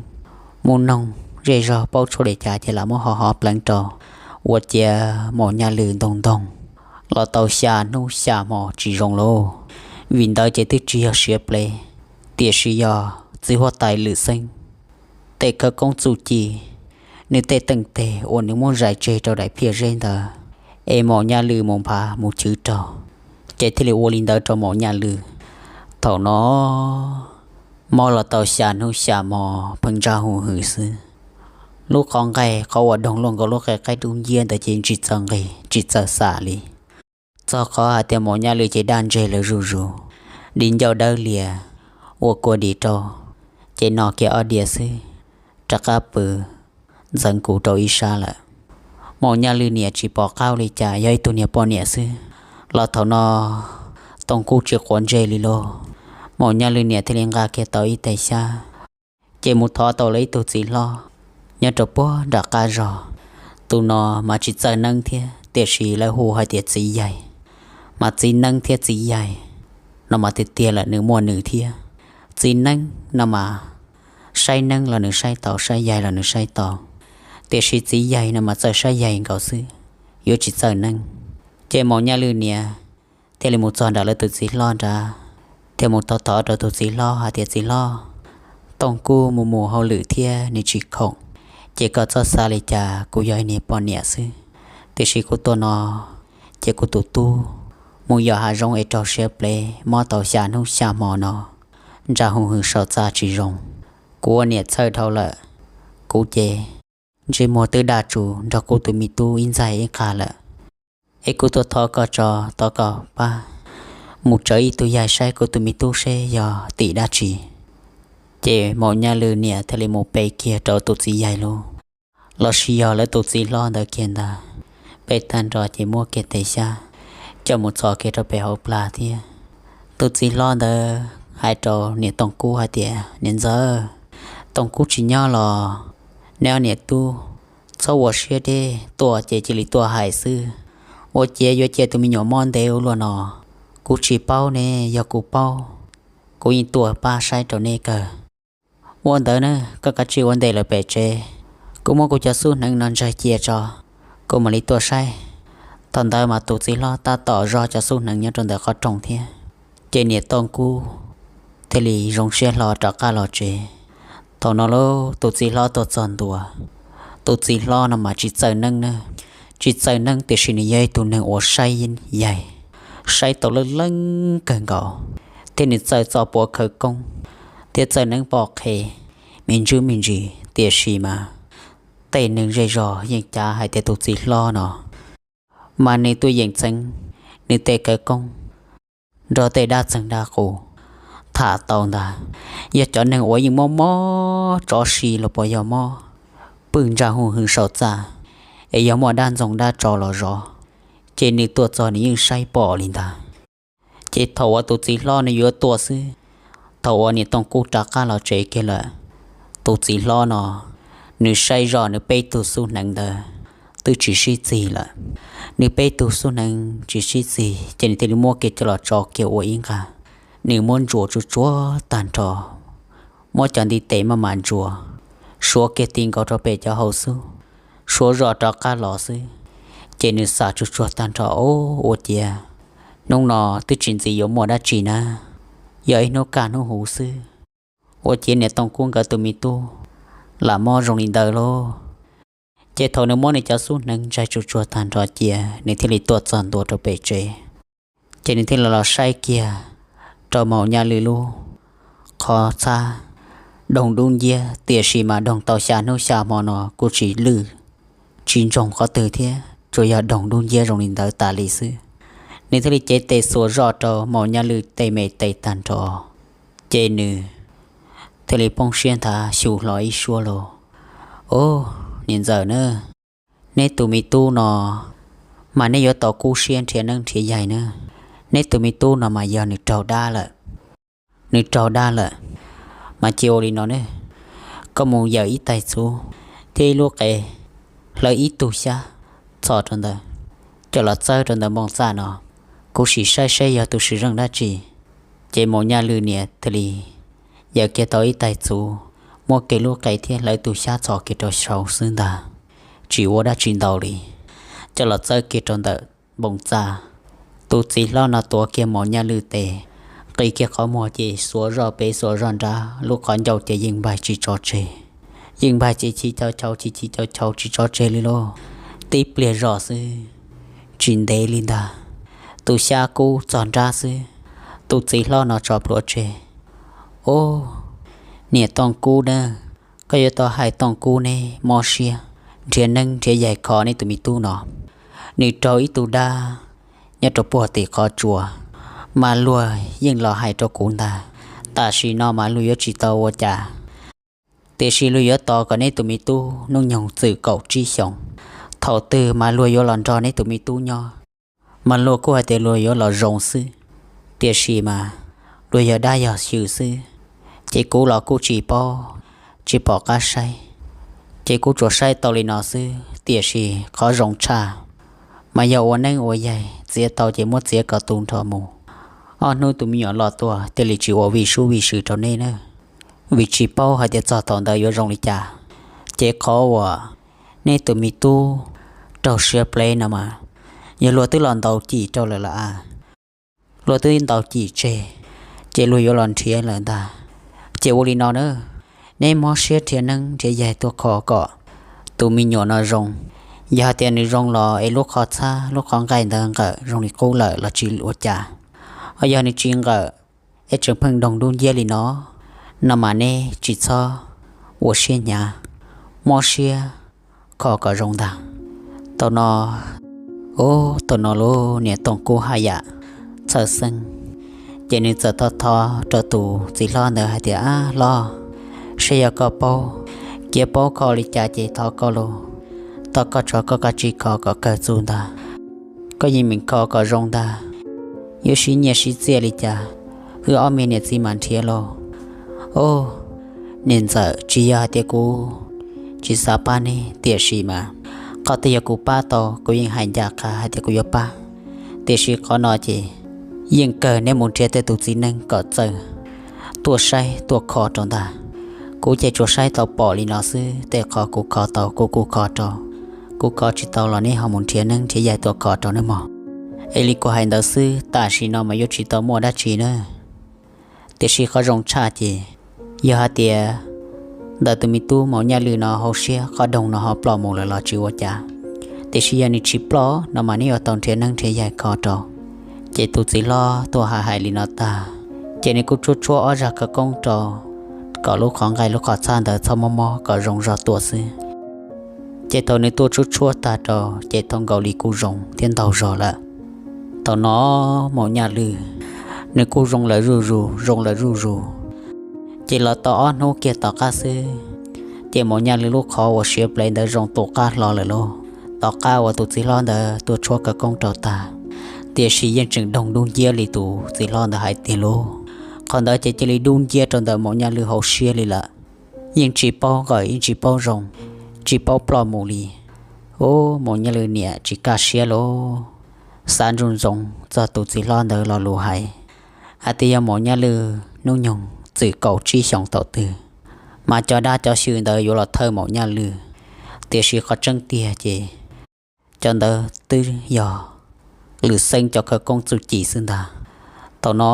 mus noog zej zog paub tshuaj li cas ces lam muab hov hov pleev rau, ua ciav Maum Nyaj Lwm ntoog ntoog los tau xya hnub xya hmo tsis zoo lauj. Vim ntawd ces twb tsis yog siav plev, tiam sis yog txiv huab tais Lwm Xeeb tej khawv koob txuj ci, nws tej teej teg uas nws muab zais tseg rau daim phiaj zeb ntawd, es Maum Nyaj Lwm mus nphav mus chwv raug, ces thiaj li ua li ntawd rau Maum Nyaj Lwm. Thaum no mob los tau xya hnub xya hmo pheej ntsaj hu hwm xwb. Lub qhov nqaij qhov uas doog luaj nkaus lub qe qaib dub nciab ntawd ces tsis txawj nqis tsis txawj xam li. Txog qhov hais tias Maum Nyaj Lwm ces daj ntseg lawm zuj zus, di ncauj dawb lias, ua kua dis rau, ces no kiag ob diav xwb, rov qab pw ntxeev kuv rau ib sab lawm. Maum Nyaj Lwm niam tsis pom qab ua li cas, yog ib tug niag poj niam xwb los thaum no Tooj Kub tsis quav ntsej li lauj. Maum Nyaj Lwm niam thiaj li nqa kiag tau ib tais xyab, ces mus thov tau lawv ib tug txiv hlob nyob rau puag nram qab zog. Tus no mas tsis txawj neeb thiab, tiam sis lawv hu hais tias txiv yaig. Mas txiv neeb thiab txiv yaig no mas tiag tiag lawm nws muaj nws thiab. Txiv neeb no mas saib neeb los nws saib tau, saib yaig los nws saib tau, tiam sis txiv yaig no mas txawj saib yaig nkaus xwb, yuav tsis txawj neeb. Ces Maum Nyaj Lwm niam thiaj li mus txog nram lawv tus txiv hlob nrad, thiaj mus thov thov rau tus txiv hlob hais tias, Txiv hlob, Tooj Kub mus mus hauj lwm thiab nws tsis khoom, ces koj txhob xav li cas, kuv yog ib niag poj niam xwb, tiam sis kuv tuaj no ces kuv tus tub mus yos hav zoov es raug siav plev mob tau xya hnub xya hmo no, ntsaj hu hwm saum txaj tsis zoo. Kuv ua niam txhawj dhau lawm, kuv ces ntsej muag twb daj tsuas nrog kuv tus me tub ib ntxaig ib qag lawm. Es kuv tuaj thov koj tso, thov koj pab mus tsawv ib tug yaig saib kuv tus me tub seb yog tim dab tsi. Ces Maum Nyaj Lwm niam thiaj li mus pe kiag rau tus txiv yaig lub, los sis yog lawv tus txiv hlob ntawd kiag ntag. Pe tag nrho ces muab kiag tes xyab coj mus txhos kiag rau pem hauv plag thiab. Tus txiv hlob ntawd hais rau niam Tooj Kub hais tias, Niam ntxawm, Tooj Kub tsis nyob los neb ob niam tub txhob ua siab deb, tuaj ces cia li tuaj hais xwb. Ua ciav yuav cia tus me nyuam mob ntev ua luaj no, kuv tsis paub ne, yog kuv paub kuv yeej tuaj pab saib rau neb kawg. Ua ntawd na, koj kav tsij ua ntej lawm pem tsev, kuv muab kuv cov xub hneev no ntsaig cia tso, kuv mam li tuaj saib. Thaum ntawd mas tus txiv hlob tab tom zog cov xub hneev nyob rau ntawm qhov rooj thiab. Ces niam Tooj Kub thiaj li zoo siab hlo rov qab los tsev. Thaum no lauj, tus txiv hlob tuaj txog ntua. Tus txiv hlob no mas tsis txawj neeb na, tsis txawj neeb tiam sis nws yog ib tug neeg uas saib yaig, saib tau leej leej kawg nkaus, thiab nws txawj txoj puav khawv koob thiab txawj neeb pom qhe me ntsis me ntsis, tiam sis mas tej neeg zej zog yeej cav hais tias tus txiv hlob no mas nws tuaj yeem txeev nws tej khawv koob nrog tej dab txeeg dab qus tham tau ntag. Yog cov neeg uas yeej mob mob tsov si los puas yog mob pwj ntsaj hu hwm saum txaj, es yog muaj dab ntxoog dab tsov los zov, ces nws tuaj txog nws yeej saib pom li ntag. Ces thaum uas tus txiv hlob nws yuav tuaj xwb, thaum uas niam Tooj Kub rov qab los tsev kiag lawm, tus txiv hlob no nws saib zoj nws peb tug xub hneev ntawd twb tsis sib txig lawm. Nws peb tug xub hneev tsis sib txig ces nws thiaj li muab kiag coj los tso kiag ua ib nqag. Nws muab ntsuas tsuag tsuag tag nrho, muab cov ntiv tes maj mam ntsuas, suav kiag ti nkaus rau pem cov hau xub, suav zoj rov qab los xwb. Ces nws xam tsuag tsuag tag nrho, o, ua ciav hnub no twb tsis ntxim yuav muaj dab tsi na, yog ib hnub kaj hnub huv xwb. Ua ciav niam Tooj Kub nkawd tus me tub lam mob zoo li ntawd lauj. Ces thaum nws muab nws cov xub hneev ntsaig tsuag tsuag tag nrho cia, nws thiaj li tuaj txog ntua rau pem tsev. Ces nws thiaj li los saib kiag rau Maum Nyaj Lwm lub qhov txhab, doog dub nciab, tiam sis mas doog tau xya hnub xya hmo no kuj tsis lwj tsis ntsoog qhov twg thiab, tsuas yog doog dub nciab zoo li ntawd tas li xwb. Nws thiaj li cev tes xuas zoj rau Maum Nyaj Lwm tej me tes tag nrho, ces nws thiaj li poob siab nthav xyu hlo ib suab los, Au, niam ntxawm na, neb tus me tub no mas neb yuav tau kub siab nrhiav neeb nrhiav yaig na. Neb tus me tub no mas yog nws raug dab lawm. Nws raug dab lawm, mas cia ua li no ne, koj mus yawm ib tais txhuv thiab ib lub qe, hlawv ib tug xyab txhos rau ntawd, coj los txawb rau ntawm npoo txaj no, kuv sim saib saib yog tus swm zeej dab tsi. Ces Maum Nyaj Lwm niam thiaj li yawm kiag tau ib tais txhuv, muab kiag lub qe thiab hlawv tus xyab txhos kiag rau saud xwb ntag, tsis ua dab tsi ntau li, coj los txawb kiag rau ntawm npoo txaj. Tus txiv hlob no tuav kiag Maum Nyaj Lwm tes, qi kiag qhov muag ces xuas zoj pem xuas zoj nrab, lub qhov ncauj ces yeej npaig tsis tso tseg, yeej npaig ces chim chau chau chim chim chau chau tsis tso tseg li lauj. Tib pliag zoj xwb, tsis ntev li ntag, tus xyab kub txog nrab xwb, tus txiv hlob no tso plhuav tseg. Au, niam Tooj Kub na, koj yuav tau hais Tooj Kub neb mob siab nrhiav neeb nrhiav yaig kho neb tus me tub no. Nws raug ib tug dab nyob rau puag tim qhov tsua, mas luag yeej los hais rau kuv ntag, tam sim no mas luag yuav tsis tau ua cas, tiam sis luag yuav tos kom neb tus me tub hnub nyoog txwm kaum tsib xyoos, thaum twg mas luag yuav los nrog neb tus me tub nyob, mas luag kuj hais tias luag yuav los zoo xwb, tiam sis mas luag yog dab yog xyw xwb, ces kuv los kuj tsis paub, tsis pom qab saib, ces kuv tsuas saib tau li no xwb, tiam sis qhov zoo tshaj mas yog ua neeb ua yaig txiav tau ces muab txiav kom tu nrho mus. Ob hnub tus me nyuam los tuaj thiaj li tsis ua vij sub vij sw rau neb na, vim tsis paub hais tias txog thaum ntawd yuav zoo li cas. Ces qhov uas neb tus me tub raug siav plev no mas yog luag twb los ntaus cim rau lawm lauj, luag twb ntaus cim tseg, ces luag yuav los nrhiav lawm ntag. Ces ua li no na, neb mob siab nrhiav neeb nrhiav yaig tuaj kho kom tus me nyuam no zoo. Yog hais tias nws zoo los es lub qhov txhab lub qhov nqaij ntawd nqawm zoo li qub lawm los tsis ua cas, ho yog nws tsis nqawm es tseem pheej doog dub nciab li no, no mas neb tsis txhob ua siab hnyav, mob siab kho kom zoo ntag. Thaum no, ub, thaum no lub niam Tooj Kub haj yam txhawj xeeb, ces nws txawm thov thov rau tus txiv hlob ntawd hais tias, Ab hlob, saib yog koj paub, cia paub kho li cas ces thov koj los, thov koj tso koj kav tsij kho kom kawg txuj ntag. Koj yeej meem kho kom zoo ntag, yuav siv nyiaj siv txiaj li cas, wb ob me niam txiv mam nrhiav lauj. Ub, niam ntxawm, tsis yog hais tias kuv tsis xav pab neb, tiam sis mas qhov twg yog kuv pab tau kuv yeej hais ncaj qha hais tias kuv yuav pab, tiam sis qhov no ces yeej kawg neb mus nrhiav tej tus txiv neeb kom txawj tuaj saib tuaj kho rau ntag. Kuv ces tsuas saib tau pom li no xwb, tej qhov kuv kho tau kuv kuj kho rau, kuv kho tsis tau los neb ho mus nrhiav neeb nrhiav yaig tuaj kho rau nawb mog. Es li kuv hais ntawd xwb, tam sim no mas yuav tsis tau muaj dab tsi na. Tiam sis qhov zoo tshaj ces yog hais tias ntawm tus me tub Maum Nyaj Lwm no hauv siab qhov doog no ho ploj mus lawm los tsis ua cas, tiam sis yog nws tsis ploj no mas neb yuav tau nrhiav neeb nrhiav yaig kho rau. Ces tus txiv hlob tuaj hais hais li no tag, ces nws kuj tshuab tshuab ob zaj khawv koob rau kom lub qhov nqaij lub qhov txhab ntawd txhob mob mob kom zoo zog tuaj xwb. Ces thaum nws tuaj tshuab tshuab tag rau ces tau nkaus li kuj zoo thiab ntaug zog lawm. Thaum no Maum Nyaj Lwm nws kuj zoo lawm zuj zus, zoo lawm zuj zus. Ces los tau ob hnub kiag tom qab xwb, ces Maum Nyaj Lwm lub qhov uas siav plev ntawd zoo tus qab hlo lawm lauj. Tom qab uas tus txiv hlob ntawd tuaj tshuab khawv koob rau tag, tiam sis yeej tseem doog dub nciab li tus txiv hlob ntawd hais tiag lauj. Qhov ntawd ces cia li dub nciab rau ntawm Maum Nyaj Lwm hauv siab li lawm. Yeej tsis paub nqawm yeej tsis paub zoo, tsis paub ploj mus li. Ub, Maum Nyaj Lwm niam tsis kaj siab lauj, xav ntsoov ntsoov txog tus txiv hlob ntawd lo lus hais hais tias yog Maum Nyaj Lwm hnub nyoog txwm kaum tsib xyoos thaum twg mas cov dab cov xyw ntawd yuav los thawj Maum Nyaj Lwm. Tiam sis qhov tseeb tiag ces cov ntawd twb yog Lwm Xeeb cov khawv koob txuj ci xwb ntag. Thaum no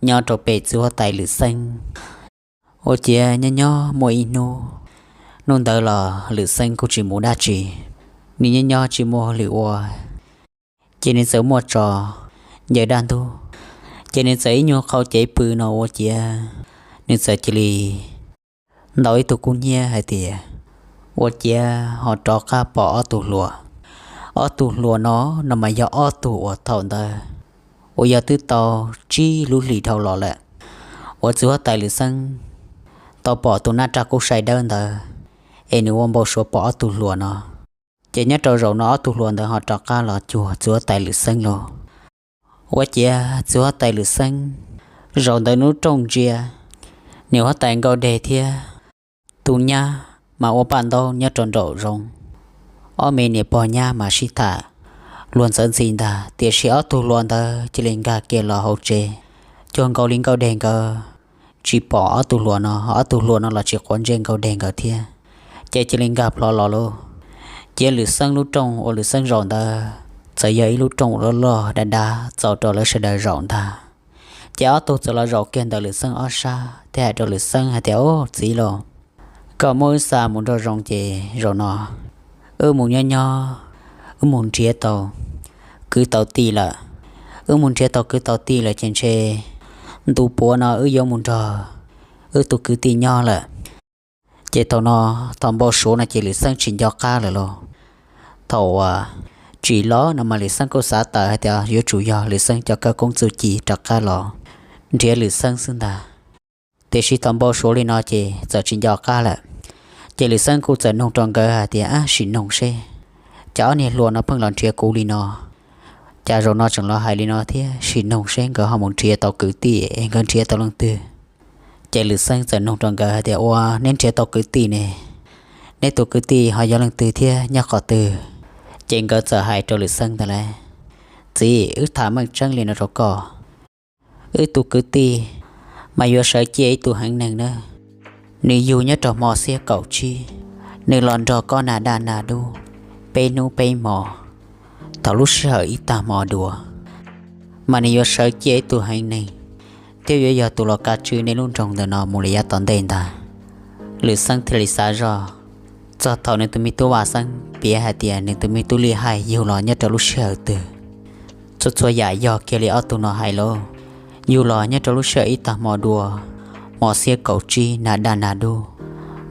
nyob rau pem txiv huab tais Lwm Xeeb, ua ciav nyob nyob muaj ib hnub, hnub ntawd los Lwm Xeeb kuj tsis mus dab tsi, nws nyob nyob tsis muaj hauj lwm ua, ces nws txawm muaj tso ncaws dab ntub, ces nws txawm ib nyuag qhau cev pw no ua ciav nws txawm cia li ntaus ib tug kub hnyiab hais tias ua ciav ho rov qab pom ob tug hluas. Ob tug hluas no, no mas yog ob tug uas thaum ntawd uas yog twb tau tsib lub hlis dhau los lawm, uas txiv huab tais Lwm Xeeb tau pom tus nab raj kub sai dawb ntawd, es nws ua npau suav pom ob tug hluas no. Ces nyob rau zaum no ob tug hluas ntawd ho rov qab los cuag txiv huab tais Lwm Xeeb lauj. Ua ciav txiv huab tais Lwm Xeeb zaum ntawd lub rooj ntsia, niam huab tais Nkauj Deg thiab tus nyab mas ua paj ntaub nyob rau nraum zoov, ob me niam pog nyab mas sib tham luag ntxawv ntxhi ntag. Tiam sis ob tug hluas ntawd cia li nkag kiag los hauv tsev, cuag nkaus li Nkauj Deg nkawd tsis pom ob tug hluas no, ob tug hluas no los tsis quav ntsej Nkauj Deg nkawd thiab, ces cia li nkag plho los lauj. Cia Lwm Xeeb lub rooj uas Lwm Xeeb zaum ntawd txawm yog ib lub rooj uas loj loj dav dav txaus rau lawv sawv daws zaum ntag. Ces ob tug txawm los zaum kiag ntawm Lwm Xeeb ob sab thiab hais rau Lwm Xeeb hais tias, Au txiv lauj, koj muab wb xa mus nraum zoov ces zaum no wb mus nyob nyob, wb mus nrhiav tau kwv tau tij lawm. Wb mus nrhiav tau kwv tau tij lawm ces ntshe ntu puav no wb yuav mus nrog wb tus kwv tij nyob lawm. Ces thaum no, thaum npau suav no ces Lwm Xeeb tsis nco qab lawm lauj. Thaum uas tsim los no mas Lwm Xeeb kuj xav tawm hais tias yuav tsum yog Lwm Xeeb cov khawv koob txuj ci rov qab los nrhiav Lwm Xeeb xwb ntag. Tiam sis thaum npau suav li no ces txawm tsis nco qab lawm. Ces Lwm Xeeb kuj txawm nug rau nkawd hais tias, Ab, sim nug seb, cas ob niag hluas no pheej los nrhiav kuv li no, cas zaum no tseem los hais li no thiab, sim nug seb nkawd ho mus nrhiav tau kwv tij es nkawd nrhiav tau leej twg. Ces Lwm Xeeb txawm nug rau nkawd hais tias, Ua neb nrhiav tau kwv tij ne, neb tus kwv tij ho yog leej twg thiab nyob qhov twg? Ces nkawd txawm hais rau Lwm Xeeb ntawd lauj, Txiv, wb tham meej tseeb li no rau koj, wb tus kwv tij mas yuav sawv ciaj ib tug heev neeg na. Nws yug nyob rau hmo xiab kaum tsib, nws los nrog koj nag daj nag dub peb hnub peb hmo, thaum lub sij hawm ib tag hmo dua, mas nws yuav sawv ciaj ib tug heev neeg thiab yuav yog tus los kav tswj nej lub nroog ntawm no mus li yav tom ntej ntag. Lwm Xeeb thiaj li xav zoj, txog thaum nws tus me tub Vaj Xeeb piav hais tias nws tus me tub Lij Haij yug los nyob rau lub sij hawm twg, txhua txhua yam yog kiag li ob tug no hais lauj. Yug los nyob rau lub sij hawm ib tag hmo dua, hmo xiab kaum tsib nag daj nag dub,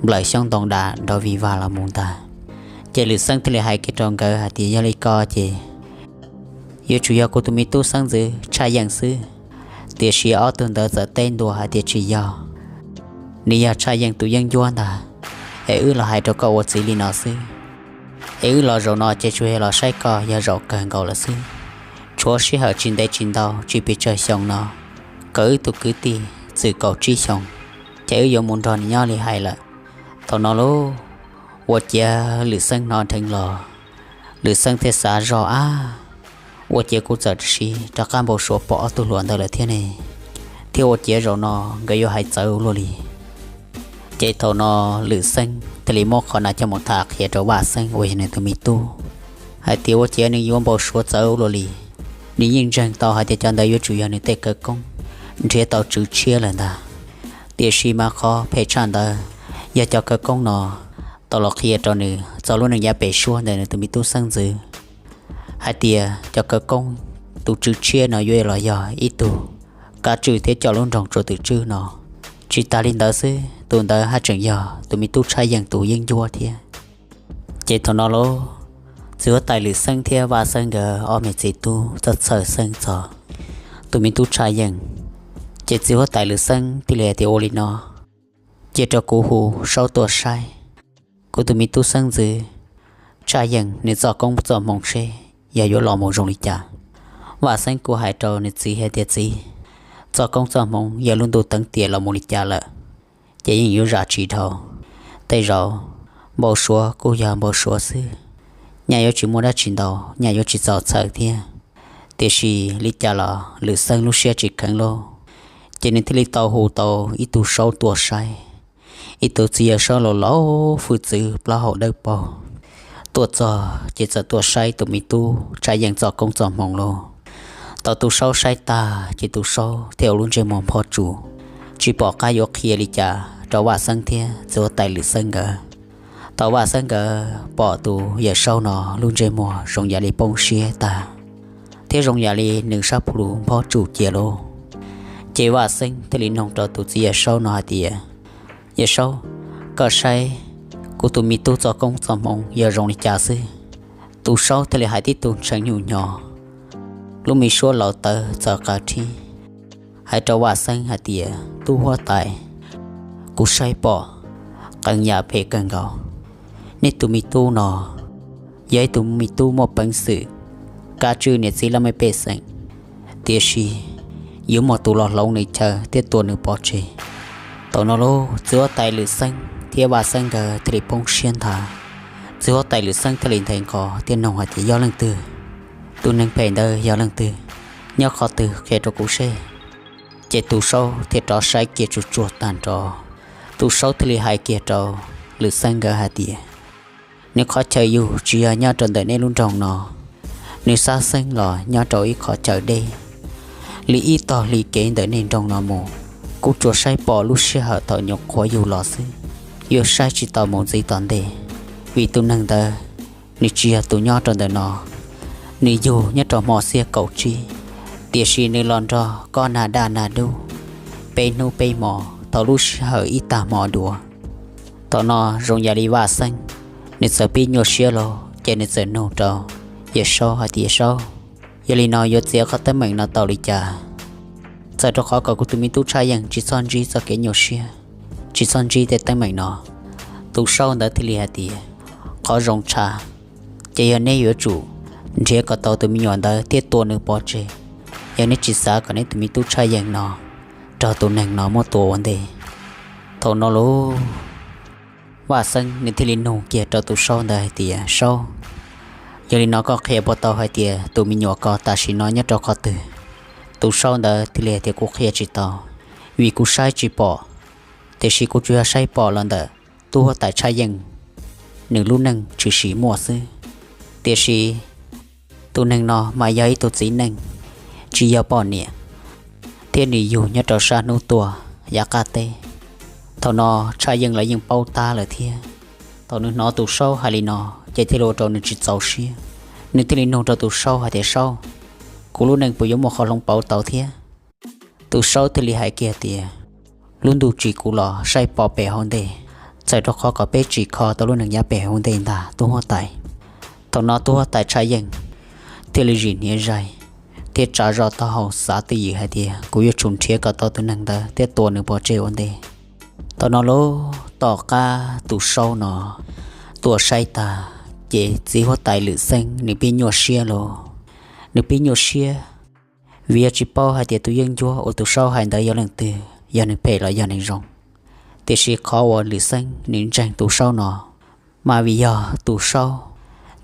nplawm xyoob ntoo dam nrov vig vag los mus ntag. Ces Lwm Xeeb thiaj li hais kiag rau nkawd hais tias, Yog li ko ces yuav tsum yog kuv tus me tub xeeb ntxwv Tshaj Yeej xwb. Tiam sis ob tug ntawd txawm teb ntua hais tias, Tsis yog, nws yog Tshaj Yeej tus yeeb ncuab ntag. Es wb los hais rau koj ua txiv li no xwb, es wb los zaum no ces tsuas yog los saib koj yog zaum kawg nkaus lawm xwb. Tshuav sij hawm tsis ntev tsis ntau tsis pes tsawg xyoo no, kom wb tus kwv tij txwm kaum tsib xyoo, ces wb yuav mus nrog nws nyob li hais lawm. Thaum no lauj, ua ciav Lwm Xeeb hnov dheev los, Lwm Xeeb thiaj xav zoj, Ab, ua ciav kuv txawm sim rov qab npau suav pom ob tug hluas ntawd lawm thiab ne, thiab ua ciav zaum no nkawd yuav hais txawv ua luaj li. Ces thaum no Lwm Xeeb thiaj li muab qhov no coj mus tham qhia rau Vaj Xeeb uas yog nws tus me tub, hais tias ua ciav nws yuav npau suav txawv ua luaj li. Nws yeej ntseeg tau hais tias cov ntawd yuav tsum yog nws tej khawv koob nrhiav tau tswv tshiab lawm ntag. Tiam sis mas qhov phem tshaj ntawd yog cov khawv koob no tau los qhia rau nws txog lub neej yav pem suab ntawm nws tus me tub xeeb ntxwv, hais tias cov khawv koob, tus tswv tshiab no yuav los yog ib tug kav tswj thiab coj lub nroog Tsuas Twm Tswb no. Tsis tas li ntawd xwb, tus ntawd haj tseem yog tus me tub Tshaj Yeej tus yeeb ncuab thiab. Ces thaum no lauj, txiv huab tais Lwm Xeeb thiab Vaj Xeeb nkawd ob me txiv tub txawj txhawj xeeb txog tus me tub Tshaj Yeej. Ces txiv huab tais Lwm Xeeb thiaj li hais tias, Ua li no, cia rau kuv hu Saub tuaj saib kuv tus me tub xeeb ntxwv Tshaj Yeej nws txoj koob txoj hmoov seb yog yuav los mus zoo li cas. Vaj Xeeb kuj hais rau nws txiv hais tias, Txiv, txoj koob txoj hmoov yog lub ntuj teev tiam los mus li cas lawm, ces yeej yuav zam tsis dhau. Tej zaum npau suav kuj yog npau suav xwb, nyaj yuav tsis muaj dab tsi ntau, nyaj yuav tsis txaus txhawj thiab. Tiam sis li cas los Lwm Xeeb lub siab tsis kheev lauj, ces nws thiaj li tau hu tau ib tug Saub tuaj saib. Ib tug txiv yawg Saub laus laus hwj txwv plaub hau dawb paug tuaj txog ces txawm tuaj saib tus me tub Tshaj Yeej txoj koob txoj hmoov lauj. Thaum tus Saub saib tag ces tus Saub thiaj ua lub ntsej muag nphob tsuj, tsis pom qab yuav qhia li cas rau Vaj Xeeb thiab txiv huab tais Lwm Xeeb nkawd. Thaum Vaj Xeeb nkawd pom tus yawm Saub no lub ntsej muag zoo yam li poob siab tag, thiab zoo yam li nws sab plhu nphob tsuj cia lauj, ces Vaj Xeeb thiaj li nug rau tus txiv yawm Saub no hais tias, Yawm Saub, koj saib kuv tus me tub txoj koob txoj hmoov yog zoo li cas xwb? Tus Saub thiaj li hais tib tug ntshee nyuj nyo, lub me suab laus tawv txaws qas rhib, hais rau Vaj Xeeb hais tias, Tub huab tais, Kuv saib pom qee yam phem kawg nkaus. Nej tus me tub no yog ib tug me tub muaj peev xwm, kav tswj niam txiv laj mej pej xeem, tiam sis yuav muaj tus los hloov nws chaw thiab tua nws pov tseg. Thaum no lauj, txiv huab tais Lwm Xeeb thiab Vaj Xeeb nkawd thiaj li poob siab nthav. Txiv huab tais Lwm Xeeb thiaj li nthe nqos thiab nug hais tias, Yog leej twg? Tus neeg phem ntawd yog leej twg? Nyob qhov twg? Qhia rau kuv seb. Ces tus Saub thiaj rov saib kiag tsuag tsuag tag nrho. Tus Saub thiaj li hais kiag rau Lwm Xeeb nkawd hais tias, Nws qhov chaw yug tsis yog nyob rau ntawm nej lub nroog no, nws xab xeeb los nyob rau ib qhov chaw deb li ib tog hli kev ntawm nej nroog no mus. Kuv tsuas saib pom lub sij hawm thaum nyuam qhuav yug los xwb, yuav saib tsis tau mus ntxiv tom ntej, vim tus neeg ntawd nws tsis yog tus nyob rau ntawm no. Nws yug nyob rau hmo xiab kaum tsib, tiam sis nws los nrog koj nag daj nag dub peb hnub peb hmo thaum lub sij hawm ib tag hmo dua. Thaum no zoo yam li Vaj Xeeb nws txawm pib nyuaj siab los ces nws txawm nug rau Yawm Saub hais tias, Yawm Saub, yog li no yuav txiav qhov teeb meem no tau li cas, txawm rau qhov kom kuv tus me tub Tshaj Yeej tsis txhob ntsib txoj kev nyuaj siab, tsis txhob ntsib tej teeb meem no? Tus Saub ntawd thiaj li hais tias, Qhov zoo tshaj ces yog neb yuav tsum nrhiav kom tau tus me nyuam ntawd thiab tua nws pov tseg, yog neb tsis xav kom neb tus me tub Tshaj Yeej no raug tus neeg no muab tua ua ntej. Thaum no lauj, Vaj Xeeb nws thiaj li nug kiag rau tus Saub ntawd hais tias, Saub, yog li no koj qhia puas tau hais tias tus me nyuam ko tam sim no nyob rau qhov twg? Tus Saub ntawd thiaj li hais tias, Kuv qhia tsis tau, vim kuv saib tsis pom, tiam sis kuv tsuas yog saib pom los ntawm tub huab tais Tshaj Yeej nws lub neej tshwm sim muaj xwb. Tiam sis tus neeg no mas yog ib tug txiv neej, tsis yog poj niam, thiab nws yug nyob rau sab hnub tuaj yav qab teb. Thaum no Tshaj Yeej los yeej paub tab lawm thiab. Thaum nws hnov tus Saub hais li no ces thiaj li ua rau nws tsis txaus siab. Nws thiaj li nug rau tus Saub hais tias, Saub, kuv lub neej puas yuav muaj qhov hloov pauv tau thiab? Tus Saub thiaj li hais kiag tias, Lub ntuj tsim kuv los saib pom pem hauv ntej, txawm rau qhov kom peb tsim kho tau lub neej yav pem hauv ntej ntag tub huab tais. Thaum no tub huab tais Tshaj Yeej thiaj li zim hniav zais thiab tsa zog taub hau xav twj ywm hais tias, Kuv yuav tsum nrhiav kom tau tus neeg ntawd thiab tua nws pov tseg ua ntej. Thaum no lauj, tom qab tus Saub no tuaj saib tag, ces txiv huab tais Lwm Xeeb nws pib nyuaj siab lauj. Nws pib nyuaj siab vim yog tsis paub hais tias tus yeeb ncuab uas tus Saub hais ntawd yog leej twg, yog neeg phem los yog neeg zoo. Tiam sis qhov uas Lwm Xeeb nws ntseeg tus Saub no mas vim yog tus Saub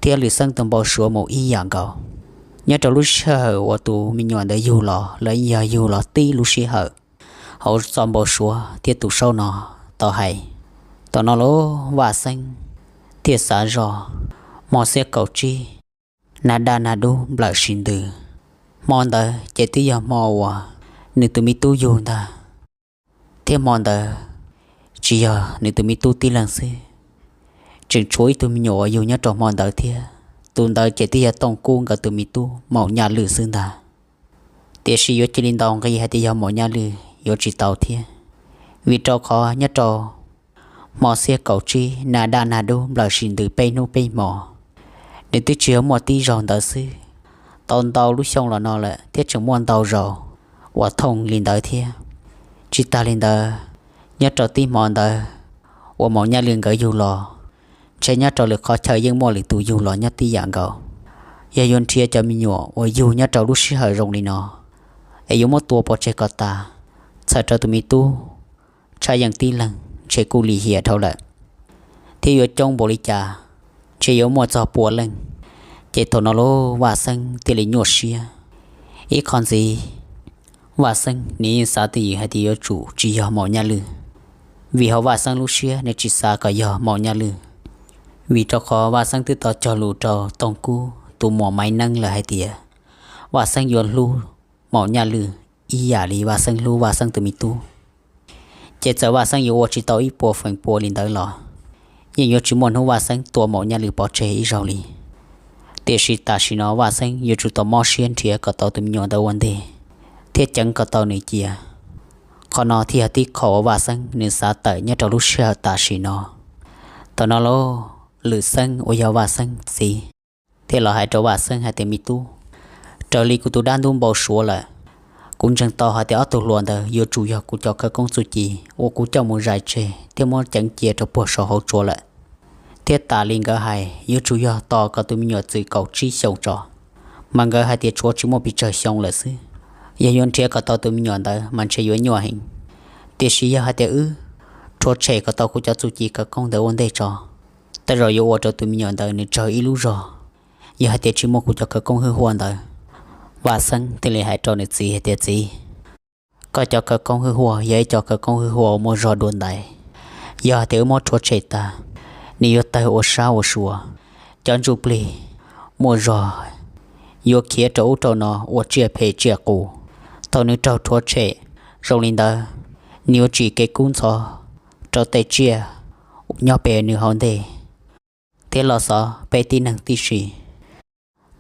thiab Lwm Xeeb tau npau suav mus ib yam nkaus. Nyob rau lub sij hawm uas tus me nyuam ntawd yug los, lawv yog yug los tib lub sij hawm hauv txoj npau suav thiab tus Saub no tau hais. Thaum no lauj, Vaj Xeeb thiaj xav zog, hmo xiab kaum tsib, nag daj nag dub nplawm sis ntws. Hmo ntawd ces twb yog hmo uas nws tus me tub yug ntag, thiab hmo ntawd tsis yog nws tus me tub tib leeg xwb, tseem tshuav ib tug me nyuam uas yug nyob rau hmo ntawd thiab. Tus ntawd ces twb yog Tooj Kub nkawd tus me tub Maum Nyaj Lwm xwb ntag. Tiam sis yuav cia li ntaus nqi hais tias yog Maum Nyaj Lwm yuav tsis tau thiab, vim rau qhov nyob rau hmo xiab kaum tsib nag daj nag dub nplawm sis ntws peb hnub peb hmo, nws twb tsis yog muaj tib zaug ntawd xwb. Tau ntau lub xyoo los no lawm thiab tseem muaj ntau zaus uas thooj li ntawd thiab. Tsis tas li ntawd, nyob rau tib hmo ntawd uas Maum Nyaj Lwm nkawd yug los, ntshe nyob rau lwm qhov chaw yeej muaj lwm tus yug los nyob tib yam nkaus. Yog yuav nrhiav cov me nyuam uas yug nyob rau lub sij hawm zoo li no es yuav muab tua pov tseg kom tas, txhawm rau tus me tub Tshaj Yeej tib leeg ntshe kuj lim hiam dhau lawm, thiab yuav coob npaum li cas ntshe yuav muaj txog pua leej. Ces thaum no lauj, Vaj Xeeb thiaj li nyuaj siab. Ib qho ntxiv, Vaj Xeeb nws yeej xav twj ywm hais tias yuav tsum tsis yog Maum Nyaj Lwm, vim hauv Vaj Xeeb lub siab nws tsis xav kom yog Maum Nyaj Lwm, vim rau qhov Vaj Xeeb twb tau cog lus rau Tooj Kub tus muam Maiv Neeb lawm hais tias Vaj Xeeb yuav hlub Maum Nyaj Lwm ib yam li Vaj Xeeb hlub Vaj Xeeb tus me tub. Ces txawm Vaj Xeeb yuav ua tsis tau ib puas feem pua li ntawd los yeej yuav tsis muaj hnub Vaj Xeeb tua Maum Nyaj Lwm pov tseg ib zaug li. Tiam sis tam sim no Vaj Xeeb yuav tsum tau mob siab nrhiav kom tau tus me nyuam ntawd ua ntej thiab ceev kom tau nws cia. Qhov no thiaj yog tib qho uas Vaj Xeeb nws xav tawm nyob rau lub sij hawm tam sim no. Thaum no lauj, Lwm Xeeb uas yog Vaj Xeeb txiv thiaj los hais rau Vaj Xeeb hais tias, Me tub, raws li kuv tus dab ntub npau suav lawm, Kuv ntseeg tau hais tias ob tug hluas ntawd yuav tsum yog kuv cov khawv koob txuj ci uas kuv coj mus zais tseg thiab muab ceev cia rau puag saum hauv tsua lawm. Thiab tas li nkawd hais yuav tsum yog tos kom tus me nyuam txwm kaum tsib xyoos tso, mas nkawd hais tias tshuav tsis muaj pes tsawg xyoo lawm xwb. Yog yuav nrhiav kom tau tus me nyuam ntawd mas ntshe yuav nyuaj heev. Tiam sis yog hais tias wb rhuav tshem kom tau kuv cov txuj ci khawv koob ntawd ua ntej tso, tej zaum yuav ua rau tus me nyuam ntawd nws tsawg ib lub zog. Yog hais tias tsis muaj kuv cov khawv koob hwj huaj ntawd, Vaj Xeeb thiaj li hais rau nws txiv hais tias, Txiv, koj cov khawv koob hwj huaj yog ib cov khawv koob hwj huaj uas muaj zog dua ntais. Yog hais tias wb muab rhuav tshem tag, nws yuav tawg ua sab ua sua, cov ntsuj plig muaj zog yuav khiav rau ub rau no ua tsiaj phem tsiaj qus. Thaum nws raug rhuav tshem zoo li ntawd, nws yuav tsim kev kub ntxhov rau tej tsiaj nyob pem nws hauv ntej thiab los xov peb tib neeg tib si.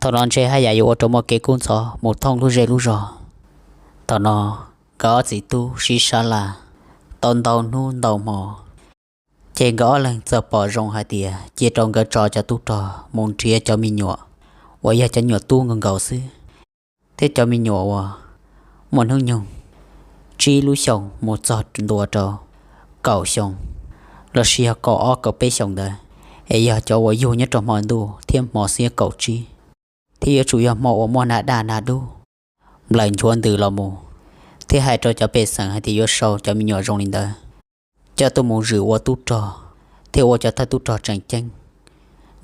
Thaum no ntshe haj yam yuav ua rau muaj kev kub ntxhov mus thooj lub zej lub zog. Thaum no nkawd ob txiv tub sib sab laj tau ntau hnub ntau hmo, ces nkawd ob leeg txawm pom zoo hais tias cia rau nkawd tso cov tub rog mus nrhiav cov me nyuam uas yog cov nyuam tub nkaus nkaus xwb, thiab cov me nyuam uas muaj hnub nyoog tsib lub xyoos mus txog ntua rau kaum xyoo lossis yog kaum ob kaum peb xyoos ntawd, es yog cov uas yug nyob rau hmo ntuj thiab hmo xiab kaum tsib, thiab yuav tsum yog hmo uas muaj nag daj nag dub nplaws nchuav ntws los mus, thiab hais rau cov pej xeem hais tias yuav sau cov me nyuam zoo li ntawd coj tuaj mus zwm ua tub rog thiab ua cov thawj tub rog tseem ceeb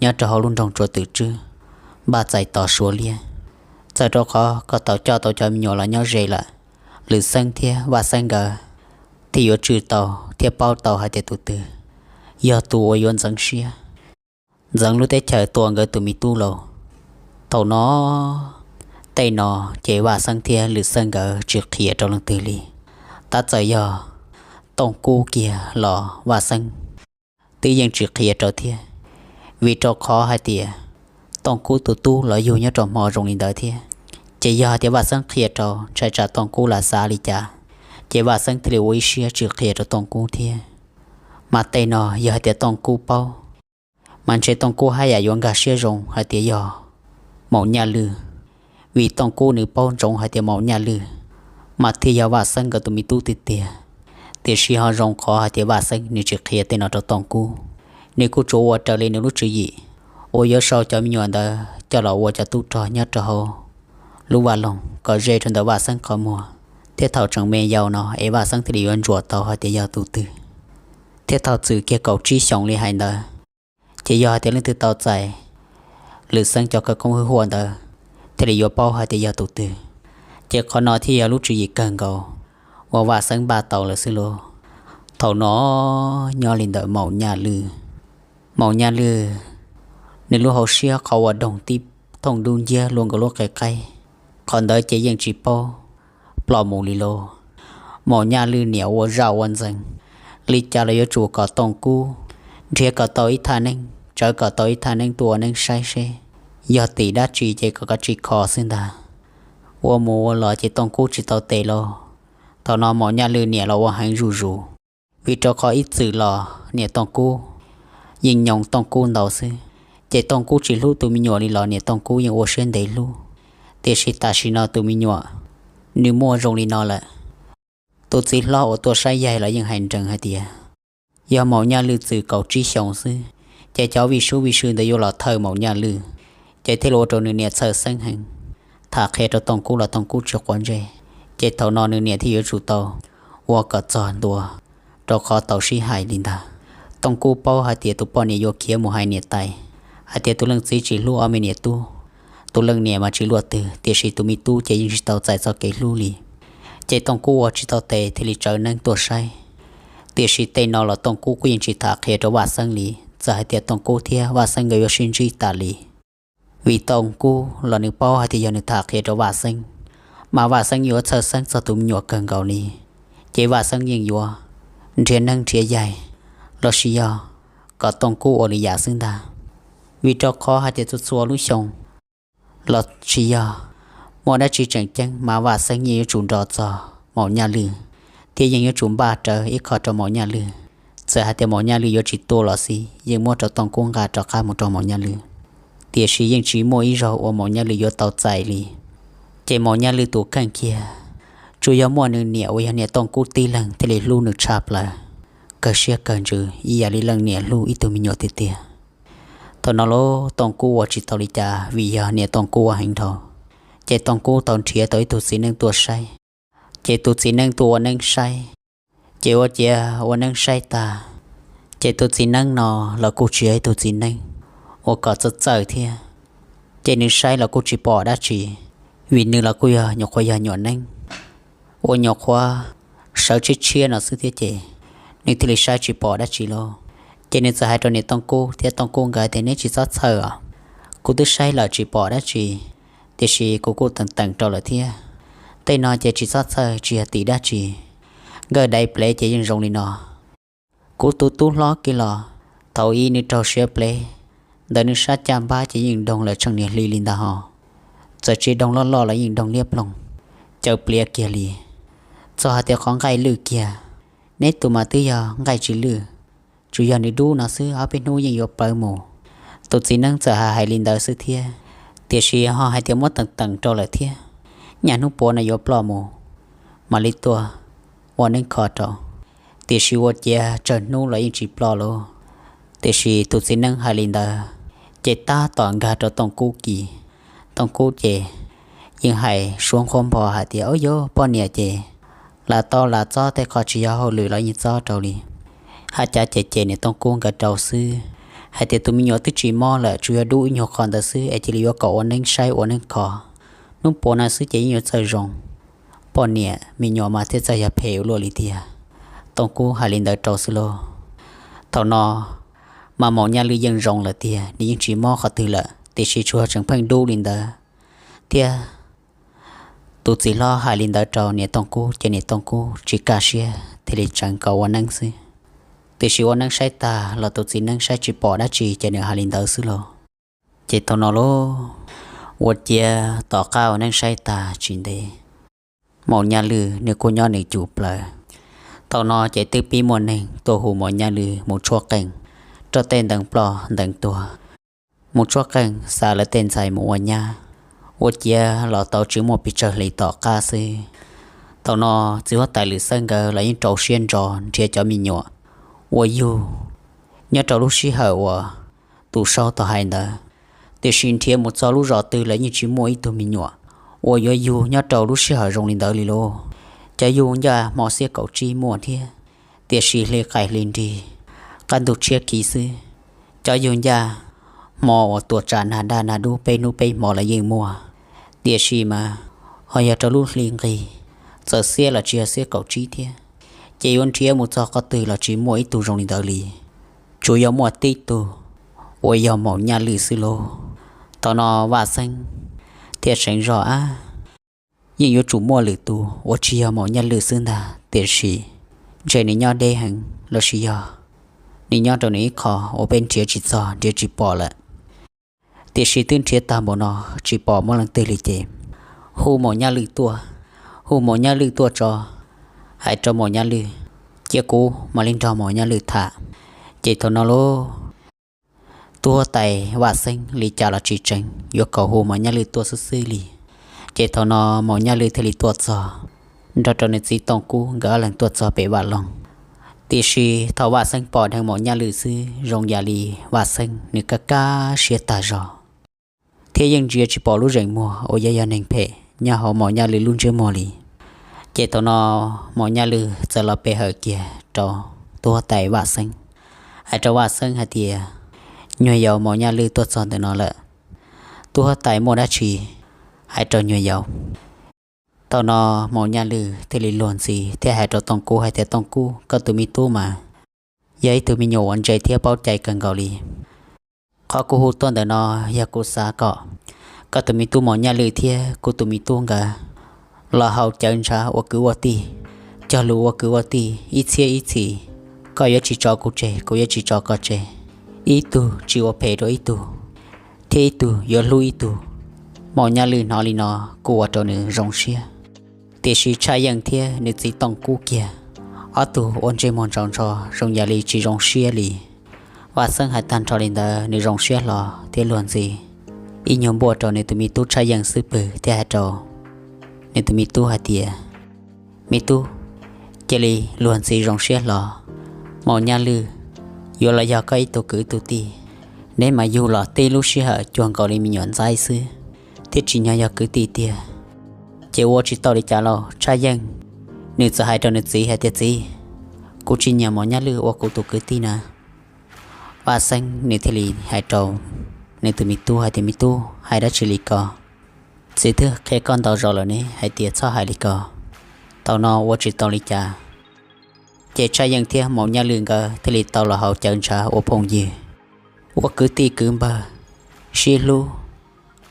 nyob rau hauv lub nroog Tsua Twm Tswb, npaj txais tos Suav liab. Txawm rau qhov kom tau coj tau cov me nyuam los nyob ze lawm, Lwm Xeeb thiab Vaj Xeeb nkawd thiaj yuav tswj tau thiab paub tau hais tias tus twg yog tus uas yuav ntxeev siab ntxeev lub teb chaws tua nkawd tus me tub lauj. Thaum no, tej no ces Vaj Xeeb thiab Lwm Xeeb nkawd tsis qhia rau leej twg li. Tab txawm yog Tooj Kub kiag los Vaj Xeeb twb yeej tsis qhia rau thiab, vim rau qhov hais tias Tooj Kub tus tub los yug nyob rau hmo zoo li ntawd thiab. Ces yog hais tias Vaj Xeeb qhia rau, ntshai tsam Tooj Kub lam xav li cas, ces Vaj Xeeb thiaj li ua ib siab tsis qhia rau Tooj Kub thiab. Mas tej no yog hais tias Tooj Kub paub, mas ntshe Tooj Kub haj yam yuav nkag siab zoo hais tias yog Maum Nyaj Lwj, vim Tooj Kub nws paub ntsoov hais tias Maum Nyaj Lwj mas thiaj yog Vaj Xeeb nkawd tus me tub tiag tiag. Tiam sis ho zoo qhov hais tias Vaj Xeeb nws tsis qhia tej no rau Tooj Kub, nws kuj tsuas ua raws li nws lub tswv yim uas yuav sau cov me nyuam ntawd coj los ua cov tub rog nyob rau hauv lub vaj loog kom ze rau ntawm Vaj Xeeb qhov muag, thiab thaum tseem me yau no es Vaj Xeeb thiaj li yuav ntsuas tau hais tias yog tus twg, thiab thaum txwm kiag kaum tsib xyoos li hais ntawd, ces yog hais tias leej twg tau txais Lwm Xeeb cov khawv koob hwj huaj ntawd thiaj li yuav paub hais tias yog tus twg. Ces qhov no thiaj yog lub tswv yim kawg nkaus uas Vaj Xeeb npaj tau lawm xwb lauj. Thaum no, nyob li ntawm Maum Nyaj Lwj, Maum Nyaj Lwj nws lub hauv siab qhov uas doog tib thooj dub nciab luaj nkaus lub qe qaib, qhov ntawd ces yeej tsis paub ploj mus li lauj. Maum Nyaj Lwj niam ua zaj ua ntxeeg li cas los yuav tsum kom Tooj Kub nrhiav kom tau ib thaj neeb, tsawv kom tau ib thaj neeb tuaj ua neeb saib seb yog tim dab tsi ces kom kav tsij kho xwb ntag. Ua mus ua los ces Tooj Kub tsis tau tes lauj. Thaum no Maum Nyaj Lwj niam los ua heev zuj zus, vim rau qhov ib txwm los niam Tooj Kub yeej nyoos Tooj Kub ntau xwb, ces Tooj Kub tsis hlub tus me nyuam li los niam Tooj Kub yeej ua siab ntev hlub. Tiam sis tam sim no tus me nyuam nws muaj zoo li no lawm, tus txiv hlob uas tuaj saib yaig los yeej hais nrees hais tias yog Maum Nyaj Lwj txwm kaum tsib xyoos xwb, ces cov vij sub vij sw ntawd yuav los thawj Maum Nyaj Lwj, ces thiaj li ua rau nws niam txhawj xeeb heev. Tham qhia rau Tooj Kub los Tooj Kub tsis quav ntsej, ces thaum no nws niam thiaj yuav tsum tau ua kom txog ntua, rau qhov tau sib hais li ntag. Tooj Kub paub hais tias tus poj niam yuav khiav mus hais niam tais hais tias tus leej txiv tsis hlub ob me niam tub, tus leej niam mas tsis luaj twg, tiam sis tus me tub ces yeej tsis tau txais txoj kev hlub li. Ces Tooj Kub ua tsis tau tes thiaj li tsawv neeb tuaj saib. Tiam sis tej no los Tooj Kub kuj yeej tsis tham qhia rau Vaj Xeeb li, txawm hais tias Tooj Kub thiab Vaj Xeeb nkawd yuav sib ntsib tas li. Vim Tooj Kub los nws paub hais tias yog nws tham qhia rau Vaj Xeeb, mas Vaj Xeeb yuav txhawj xeeb txog tus me nyuam kawg nkaus li, ces Vaj Xeeb yeej yuav nrhiav neeb nrhiav yaig lossis yog kom Tooj Kub ua lwm yam xwb ntag. Vim rau qhov hais tias txhua txhua lub xyoo lossis yog muaj dab tsi tseem ceeb mas Vaj Xeeb yeej yuav tsum nrog txog Maum Nyaj Lwj, thiab yeej yuav tsum npaj rawv ib qho rau Maum Nyaj Lwj. Txawm hais tias Maum Nyaj Lwj yuav tsis tuaj los xij, yeej muab rau Tooj Kub nqa rov qab mus rau Maum Nyaj Lwj, tiam sis yeej tsis muaj ib zaug uas Maum Nyaj Lwj yuav tau txais li. Ces Maum Nyaj Lwj tus kheej kiag Tsuas yog muaj nws niam uas yog niam Tooj Kub tib leeg thiaj li hlub nws tshaj plaws, kawg siab kawg ntsws ib yam li leej niam hlub ib tug me nyuam tiag tiag. Thaum no los Tooj Kub ua tsis tau li cas vim yog niam Tooj Kub ua heev dhau. Ces Tooj Kub tau nrhiav tau ib tug txiv neeb tuaj saib. Ces tus txiv neeb tuaj ua neeb saib, ces ua ciav ua neeb saib tag, ces tus txiv neeb no los kuj tsis yog ib tug txiv neeb uas kom txawj txawj thiab. Ces nws saib los kuj tsis pom dab tsi, vim nws los kuj yog nyuam qhuav yog nyuam neeb uas nyuam qhuav sawv tshiab tshiab no xwb thiab ces nws thiaj li saib tsis pom dab tsi lauj. Ces nws txawm hais rau niam Tooj Kub thiab Tooj Kub nkawd tias, neb tsis txhob txhawj os, kuv twb saib lawm tsis pom dab tsi, tiam sis kuv kuj teem teem rau lawm thiab. Tej no ces tsis txhob txhawj, tsis yog tim dab tsi. Nkawj dai plev ces yeej zoo li no. Kuv tus tub hlob kiag los, thaum ub nws raug siav plev, ntawm nws sab caj npab ces yeej doog lawm tsheej niag hli li ntag hos. Txawm tsis doog loj loj los yeej doog liab ploog, caws pliav kiag li. Txog hais tias qhov nqaij lwj kiag, neb tus mas twb yog nqaij tsis lwj, tsuas yog nws dub no xwb, ob peb hnub yeej yuav plawv mus. Tus txiv neeb txawm hais hais li ntawd xwb thiab, tiam sis ho hais tias muab teem teem rau lawm thiab, nyaj hnub puav no yuav ploj mus, mam li tuaj ua neeb kho rau. Tiam sis ua ciav tsawg hnub los yeej tsis ploj lauj. Tiam sis tus txiv neeb hais li ntawd, ces tab tom nkag rau Tooj Kub kis. Tooj Kub ces yeej hais suab nqhuab npo hais tias, ub yuv, poj niam ces lam tau lam txob tej qho tsis yog hauj lwm los yeej txob rau li. Hais cas ces ces niam Tooj Kub nkawd rau xwb, hais tias tus me nyuam twb tsis mob lawm, tsuas yog dub ib nyuag qho ntawd xwb es cia li yuav kom ua neeb saib ua neeb kho. Hnub puav no xwb ces yeej yuav txawj zoo. Poj niam me nyuam mas thiaj txawj yog phem ua luaj li tiag. Tooj Kub hais li ntawd rau xwb lauj. Thaum no mas Maum Nyaj Lwj yeej zoo lawm tiag, nws yeej tsis mob qhov twg lawm, tiam sis tsuas tseem pheej dub li ntawd thiab. Tus txiv hlob hais li ntawd rau niam Tooj Kub ces niam Tooj Kub tsis kaj siab thiaj li tseev kom ua neeb xwb. Tiam sis ua neeb saib tag los tus txiv neeb saib tsis pom dab tsi ces nws hais li ntawd xwb lauj. Ces thaum no lauj, ua ciav tom qab ua neeb saib tag tsis ntev, Maum Nyaj Lwj nws kuj nyob nws cum plaws. Thaum no ces twb pib muaj neeg tuaj hu Maum Nyaj Lwj mus tshuab qeej rau tej ntees ploj ntees tuag, mus tshuab qeej xa lawv tej ntxhais mus ua nyab. Ua ciav los tau tsis muaj pes tsawg hlis tom qab xwb, thaum no txiv huab tais Lwm Xeeb nkawd los yeej rau siab ntso nrhiav cov me nyuam uas yug nyob rau lub sij hawm uas tus saub tau hais ntawd. Tiam sis nrhiav mus txog lub zos twg los yeej tsis muaj ib tug me nyuam uas yuav yug nyob rau lub sij hawm zoo li ntawd li lauj. Cov yug ncaj hmo xiab kaum tsib muaj thiab, tiam sis hli qaij hli nrig, qab ntug tshiab khiv xwb. Cov yug ncaj hmo uas tuaj tsa nag daj nag dub peb hnub peb hmo los yeej muaj, tiam sis mas ho yog rau lub hli nqig, txawm xiab los tsis yog xiab kaum tsib thiab. Ces yuav nrhiav mus txog qhov twg los tsis muaj ib tug zoo li ntawd li, tsuas yog muaj tib tug uas yog Maum Nyaj Lwj xwb lauj. Thaum no Vaj Xeeb thiaj seev zog ab, yeej yuav tsum muaj lwm tus uas tsis yog Maum Nyaj Lwj xwb ntag, tiam sis ntshe nws nyob deb heev los sis yog nws nyob rau nws ib qho uas peb nrhiav tsis txog nrhiav tsis pom lawm. Tiam sis twb nrhiav tag npaum no tsis pom muaj leej twg li ces hu Maum Nyaj Lwj tuaj. Hu Maum Nyaj Lwj tuaj tso, hais rau Maum Nyaj Lwj, cia kuv mam li nrog Maum Nyaj Lwj tham. Ces thaum no lauj, tub huab tais Vaj Xeeb li cas los tsis tseev, yuav kom hu Maum Nyaj Lwj tuaj xwb xwb li. Ces thaum no Maum Nyaj Lwj thiaj li tuaj txog, nrog rau nws txiv Tooj Kub nkawd ob leeg tuaj txog pem Vaj Loog. Tiam sis thaum Vaj Xeeb pom dheev Maum Nyaj Lwj xwb zoo yam li Vaj Xeeb nws kaj kaj siab tag zog, thiab yeej ntsia tsis pom lub zeem muag uas yuav yog neeg phem nyob hauv Maum Nyaj Lwj lub ntsiab muag li. Ces thaum no Maum Nyaj Lwj txawm los pe hawm kiag rau tub huab tais Vaj Xeeb, hais rau Vaj Xeeb hais tias, nyuag yaus Maum Nyaj Lwj tuaj txog ntawm no lawm. Tub huab tais muaj dab tsi hais rau nyuag yaus? Thaum no Maum Nyaj Lwj thiaj li luag ntxhi thiab hais rau Tooj Kub hais tias, Tooj Kub, koj tus me tub mas yog ib tug me nyuam uas ntse thiab paub cai kawg nkaus li. Qhov kuv hu tuaj ntawm no yog kuv xav kom koj tus me tub Maum Nyaj Lwj thiab kuv tus me tub nkawd los haus cawv ntshav ua kwv ua tij, cog lus ua kwv ua tij ib txhiab ib txhis. Koj yuav tsis tso kuv tseg, kuv yuav tsis tso koj tseg. Ib tug tsis ua phem rau ib tug, thiab ib tug yuav hlub ib tug. Maum Nyaj Lwj hnov li no kuj ua rau nws zoo siab, tiam sis Tshaj Yeej thiab nws txiv Tooj Kub kiag, ob tug ua ntsej muag ntsaus ntsho zoo yam li tsis zoo siab li. Vaj Xeeb hais tag nrho li ntawd nws zoo siab hlo thiab luag ntxhi ib nyuag npuaj rau nws tus me tub Tshaj Yeej xub pwg thiab hais rau nws tus me tub hais tias, Me tub, cia li luag ntxhi zoo siab hlo. Maum Nyaj Lwj yuav los yog koj ib tug kwv tug tij, neb mas yug los tib lub sij hawm cuag nkaus li me nyuam ntxaib xwb, thiab tsim nyog yog kwv tij tiag. Ces ua tsis tau li cas lauj, Tshaj Yeej nws txawm hais rau nws txiv hais tias, Txiv, kuv tsis nyiam Maum Nyaj Lwj ua kuv tus kwv tij na. Vaj Xeeb nws thiaj li hais rau nws tus me tub hais tias, Me tub, hais dab tsi li ko? Txiv twb qhia koj ntau zaus lawm ne hais tias txhob hais li ko. Thaum no ua tsis tau li cas, ces Tshaj Yeej thiab Maum Nyaj Lwj nkawd thiaj li tau los hauv cawv ntshav ua phooj ywg, ua kwv tij kwv npawg, sib hlub.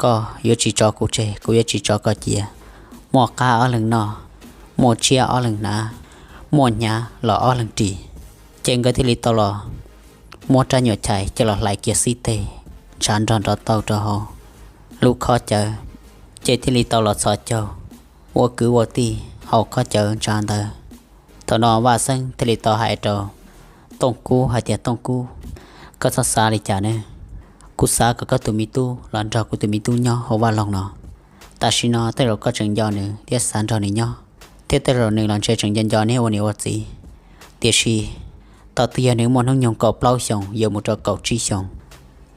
Koj yuav tsis tso kuv tseg, kuv yuav tsis tso koj cia. Muaj qab ob leeg noj, muaj tshiab ob leeg hnav, muaj hnyav los ob leeg ris. Ces nkawd thiaj li tau los muab rab nyuam chais coj los hlais kiag xib teg ntshav nrog nrov tau rau hauv lub khob cawv, ces thiaj li tau los txhos caug ua kwv ua tij hauv khob cawv ntshav ntawd. Thaum no Vaj Xeeb thiaj li tau hais rau Tooj Kub hais tias, Tooj Kub, koj txhob xav li cas ne. Kuv xav kom koj tus me tub los nrog kuv tus me tub nyob hauv vaj loog no. Tam sim no tej zaum koj tseem nco nws thiab xav nrog nws nyob, thiab tej zaum nws los ntshe tseem nco nco neb ua niam ua txiv. Tiam sis thaum twg yog nws muaj hnub nyoog kaum plaub xyoos yuav mus rau kaum tsib xyoos,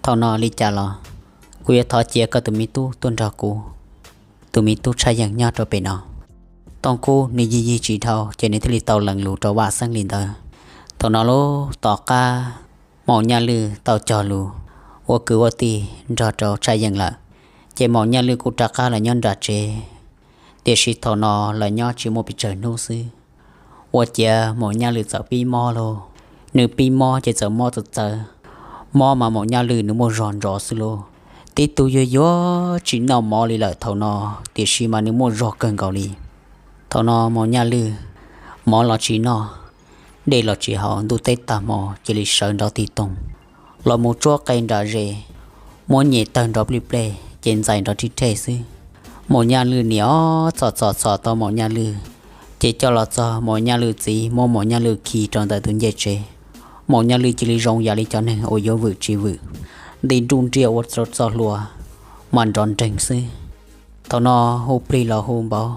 thaum no li cas los kuv yuav thov cia koj tus me tub tuaj nrog kuv tus me tub Tshaj Yeej nyob rau pem no. Tooj Kub nws yig yig tsis dhau ces nws thiaj li tau lees lus rau Vaj Xeeb li ntawd. Thaum no lub tom qab Maum Nyaj Lwj tau cog lus ua kwv ua tij nrog rau Tshaj Yeej lawm, ces Maum Nyaj Lwj kuj rov qab los nyob nram tsev. Tiam sis thaum no los nyob tsis muaj pes tsawg hnub xwb, ua ciav Maum Nyaj Lwj txawm pib mob lauj. Nws pib mob ces txawm mob txawv txawv, mob mas Maum Nyaj Lwj nws muaj zog ntsos xwb lauj. Tib tug yuag yuag tsis noj mov li lawm thaum no, tiam sis mas nws muaj zog kawg nkaus li. Thaum no Maum Nyaj Lwj mov los tsis noj, dej los tsis haus, ntuj teb tag hmo cia li sawv nrov tig toog los mus tsuab qe nram zes, muab nyem tawg nrov plij plej ces ntxais nrov rib rhej xwb. Maum Nyaj Lwj niam ob txhom txhom txhom tau Maum Nyaj Lwj, ces coj los txog Maum Nyaj Lwj txiv muab Maum Nyaj Lwj khi rau ntawm tus ncej tsev. Maum Nyaj Lwj cia li zoo yam li cov neeg uas yuav vwm tsis vwm, nti nruj nriaj ua rau txoj hlua mas nrov nreeg xwb. Thaum no hu plig los hu npaum,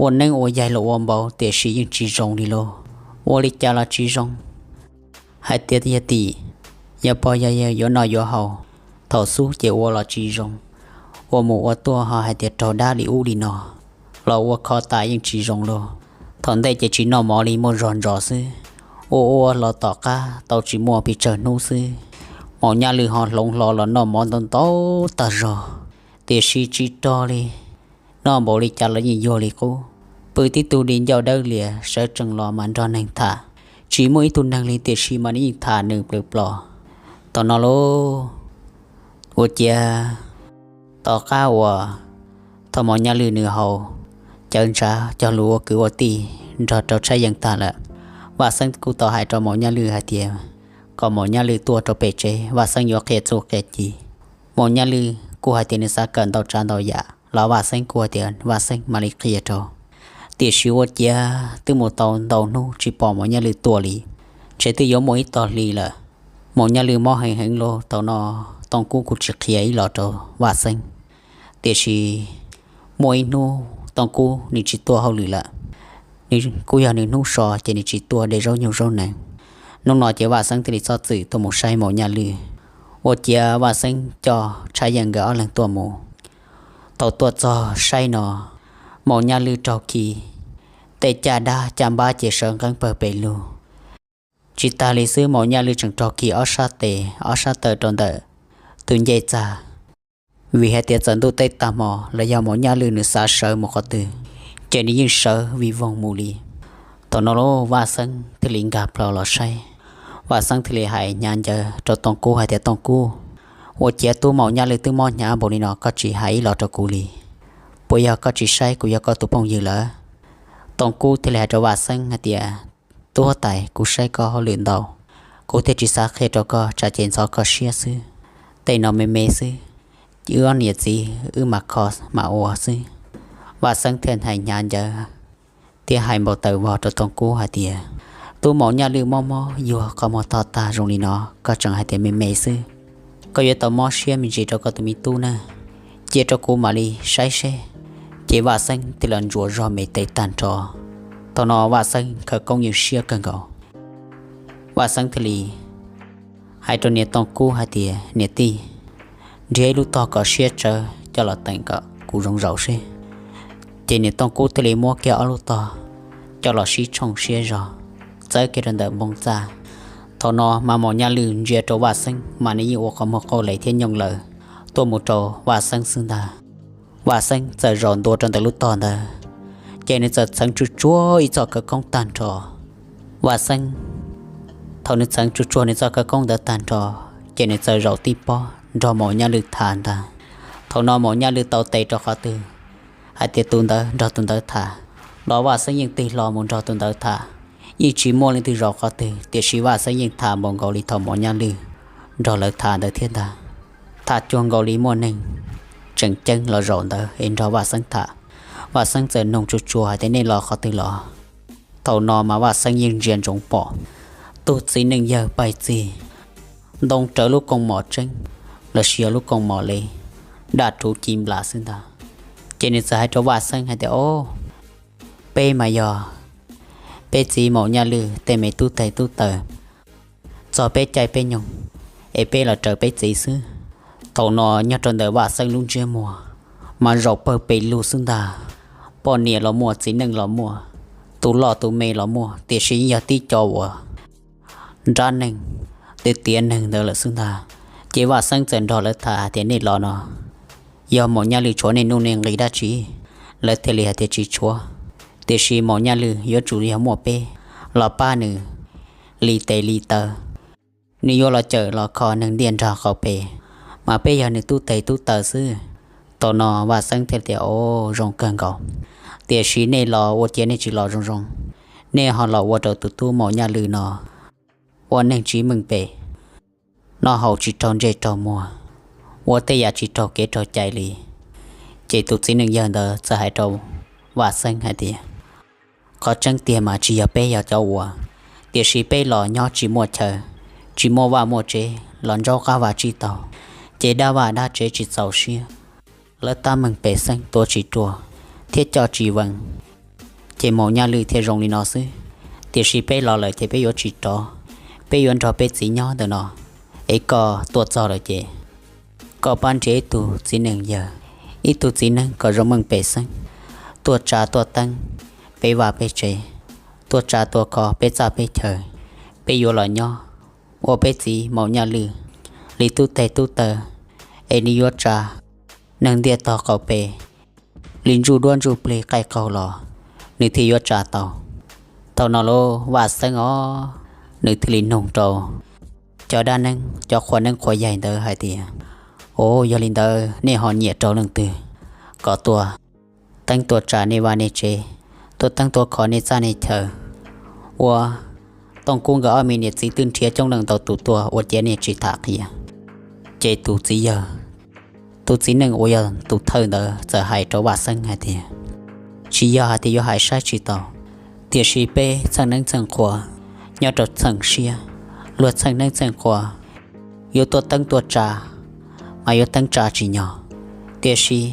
ua neeb ua yaig los ua npaum, tiam sis yeej tsis zoo li lauj. Ua li cas los tsis zoo, hais tias yog tim, yog pog yog yawg yuav noj yuav haus, thaum xub ces ua los tsis zoo, ua mus ua tuaj ho hais tias raug dab li ub li no, los ua kho tas yeej tsis zoo lauj. Thaum ntej ces tsis noj mov li muaj zog ntsos xwb, ua ua los tom qab tau tsis muaj pes tsawg hnub xwb, Maum Nyaj Lwj ho hloov hlo los noj mov ntau ntau tag zog, tiam sis tsis rog li, noj npaum li cas los yeej yuag li qub. Pw tib tug di ncauj dawb lias sawv tsees los mas nrog neeg tham, tsis muaj ib tug neeg li tiam sis mas nws yeej tham nws plawg plos. Thaum no lauj, ua ciav tom qab uas thaum Maum Nyaj Lwj nws haus cawv ntshav cog lus ua kwv ua tij nrog rau Tshaj Yeej tag lawm, Vaj Xeeb kuj tau hais rau Maum Nyaj Lwj hais tias kom Maum Nyaj Lwj tuaj rau pem tsev, Vaj Xeeb yuav qhia txuj qhia ci. Maum Nyaj Lwj kuj hais tias nws xav kawm ntau tsav ntau yam los Vaj Xeeb kuj hais tias Vaj Xeeb mam li qhia rau. Tiam sis ua ciav twb mus tau ntau hnub tsis pom Maum Nyaj Lwj tuaj li, ntshe twb yuav muaj ib tog hli lawm. Maum Nyaj Lwj mob heev heev lauj, thaum no Tooj Kub kuj tsis qhia ib los rau Vaj Xeeb. Tiam sis muaj ib hnub Tooj Kub nws tsis tuaj hauj lwm lawm, nws kuj yog nws hnub so ces nws tsis tuaj de zaub nyuj zaub nees. Hnub no ces Vaj Xeeb thiaj li txhob txwm tuaj mus saib Maum Nyaj Lwj. Ua ciav Vaj Xeeb coj Tshaj Yeej nkawd ob leeg tuaj mus. Thaum tuaj txog saib no, Maum Nyaj Lwj raug khi, tej caj dab caj npab ces sawv nqeeb pawg pes lug. Tsis tas li xwb, Maum Nyaj Lwj tseem raug khi ob sab tes ob sab taw rau ntawm tus ncej txag, vim hais tias txawm ntuj teb tag hmo los yog Maum Nyaj Lwj nws xav sawv mus qhov twg, ces nws yeej sawv vij voog mus li. Thaum no lauj, Vaj Xeeb thiaj li nkag plho los saib. Vaj Xeeb thiaj li hais hnyav ncaws rau Tooj Kub hais tias, Tooj Kub, ua ciav tub Maum Nyaj Lwj twb mob hnyav npaum li no koj tsis hais ib los rau kuv li, puas yog koj tsis saib kuv yog koj tus phooj ywg lawm? Tooj Kub thiaj li hais rau Vaj Xeeb hais tias, Tub huab tais, kuv saib koj hauj lwm ntau, kuv thiaj tsis xav qhia rau koj tsam ces ntxhov koj siab xwb. Tej no me me xwb, wb ob niam txiv wb mam kho mam ua xwb. Vaj Xeeb thiaj hais hnyav ncaws thiab hais npau taws vog rau Tooj Kub hais tias, Tub Maum Nyaj Lwj mob mob yuag qhov muag to tag zoo li no koj tseem hais tias me me xwb, koj yuav tau mob siab me ntsis rau koj tus me tub na. Cia rau kuv mam li saib seb. Ces Vaj Xeeb thiaj los ntsuas zog me tes tag nrho. Thaum no Vaj Xeeb khawv koob yeej siab kawg nkaus. Vaj Xeeb thiaj li hais rau niam Tooj Kub hais tias, Niam tij, nrhiav ib lub tog kom siab tsawv coj los teem kom kuv zoo zaum seb. Ces niam Tooj Kub thiaj li muab kiag ob lub tog coj los sib tshooj siab zog, txawb kiag rau ntawm npoo txaj. Thaum no mas Maum Nyaj Lwj ntsia rau Vaj Xeeb mas nws yeej ua qhov muag qauj les thiab nyooj laws tuaj mus rau Vaj Xeeb xwb ntag. Vaj Xeeb txawm zaum ntua rau ntawm lub tog ntawd, ces nws txawm txheev tsuj tsuag ib txoj khawv koob tag nrho. Vaj Xeeb, thaum nws txheev tsuj tsuag nws txoj khawv koob ntawd tag nrho, ces nws txawm zaum tib pob nrog Maum Nyaj Lwj tham ntag. Thaum no Maum Nyaj Lwj tau tes rau qhov twg hais tias tus ntawd nrog tus ntawd tham, los Vaj Xeeb yeej tig hlo mus nrog tus ntawd tham. Yeej tsis muaj leej twg zaum qhov twg, tiam sis Vaj Xeeb yeej tham npaum nkaus li thaum Maum Nyaj Lwj nrog lawv tham ntawd thiab ntag. Tham cuag nkaus li muaj neeg tseem ceeb los zaum ntawd es nrog Vaj Xeeb tham. Vaj Xeeb txawm nug tsuj tsuag hais tias, Nej los qhov twg los? Thaum no mas Vaj Xeeb yeej ntsia ntsoov pom tug txiv neej yawg pais txig ntoo rawv lub kooj mom tseeb los sis yog lub kooj mom le daj ruv ci nplas xwb ntag. Ces nws txawm hais rau Vaj Xeeb hais tias, Ob, peb mas yog peb txiv Maum Nyaj Lwj tej me tub tes tub taws txog peb caij peb nyoog es peb los raws peb txiv xwb. Thaum no nyob rau ntawm Vaj Xeeb lub ntsiab muag mas zaum pawg pes lug xwb ntag. Poj niam los muaj, txiv neej los muaj, tus loj tus me los muaj, tiam sis yog tib co uas nrab neeg, tiav tiav neeg ntawd lawm xwb ntag. Ces Vaj Xeeb txawm nrog lawv tham hais tias, Nej los no yog Maum Nyaj Lwj tshuav nej nuj nej nqis dab tsi? Lawv thiaj li hais tias, Tsis tshuav, tiam sis Maum Nyaj Lwj yuav tsum yog muaj peb los pab nws li tes li taw, nws yuav los cawm los kho neeg ntiaj nrag qaum pes, mas peb yog nws tub tes tub taws xwb. Thaum no Vaj Xeeb thiaj tias, Ob, zoo kawg nkaus, tiam sis nej los ua cas nej tsis los zoo zoo, nej ho los ua rau tus tub Maum Nyaj Lwj no ua neeg tsis meej pem, noj haus tsis raug ntsej raug muag, ua tej yam tsis raug kev raug cai li. Ces tus txiv neej yawg ntawd txawm hais rau Vaj Xeeb hais tias, Qhov tseeb tiag mas tsis yog peb yog cov ua, tiam sis peb los nyob tsis muaj chaw, tsis muaj vaj muaj tsev, los ntsaub qab vaj tsib taug, ces dab vaj dab tsev tsis txaus siab, lawv tab meeg pem xeeb tuav tsis ruaj thiab coj tsis vees, ces Maum Nyaj Lwj thiaj zoo li no xwb. Tiam sis peb los lawm ces peb yuav tsis rov, peb yuav nrog peb txiv nyob ntawm no, es koj tuaj txog lawm ces koj pab nrhiav ib tug txiv neej yawg, ib tug txiv neej kom zoo meej pem xeeb, tuaj tsa tuaj teeb peb vaj peb tsev, tuaj tsa tuaj kho peb txaj peb chaw, peb yuav los nyob ua peb txiv Maum Nyaj Lwj li tub teg tub taw, es nws yuav tsa neeg ntiaj tog qaum pes li ntsuj duab ntsuj plig qaij qaug los nws thiaj yuav tsa tau. Thaum no lub Vaj Xeeb os, nws thiaj li nug rau cov dab neeb cov qhua neeb qhua yaig ntawd hais tias, Os, yog li ntawd nej ho nyiam rau leej twg kom tuaj teeb tuaj tsa nej vaj nej tsev, tuaj teeb tuaj kho nej txaj nej chaw? Ua Tooj Kub nkawd ob me niam txiv twb nrhiav coob leej ntau tus tuaj ua cas nej tsis tham qhia? Ces tus txiv yawg, tus txiv neej uas yog tus thawj ntawd txawm hais rau Vaj Xeeb hais tias, Tsis yog hais tias yuav hais saib tsis taus, tiam sis peb txheej neeb txheej qhua nyob rau txheej siab, luag txheej neeb txheej qhua yuav tuaj teeb tuaj tsa mas yuav teeb tsa tsim nyog. Tiam sis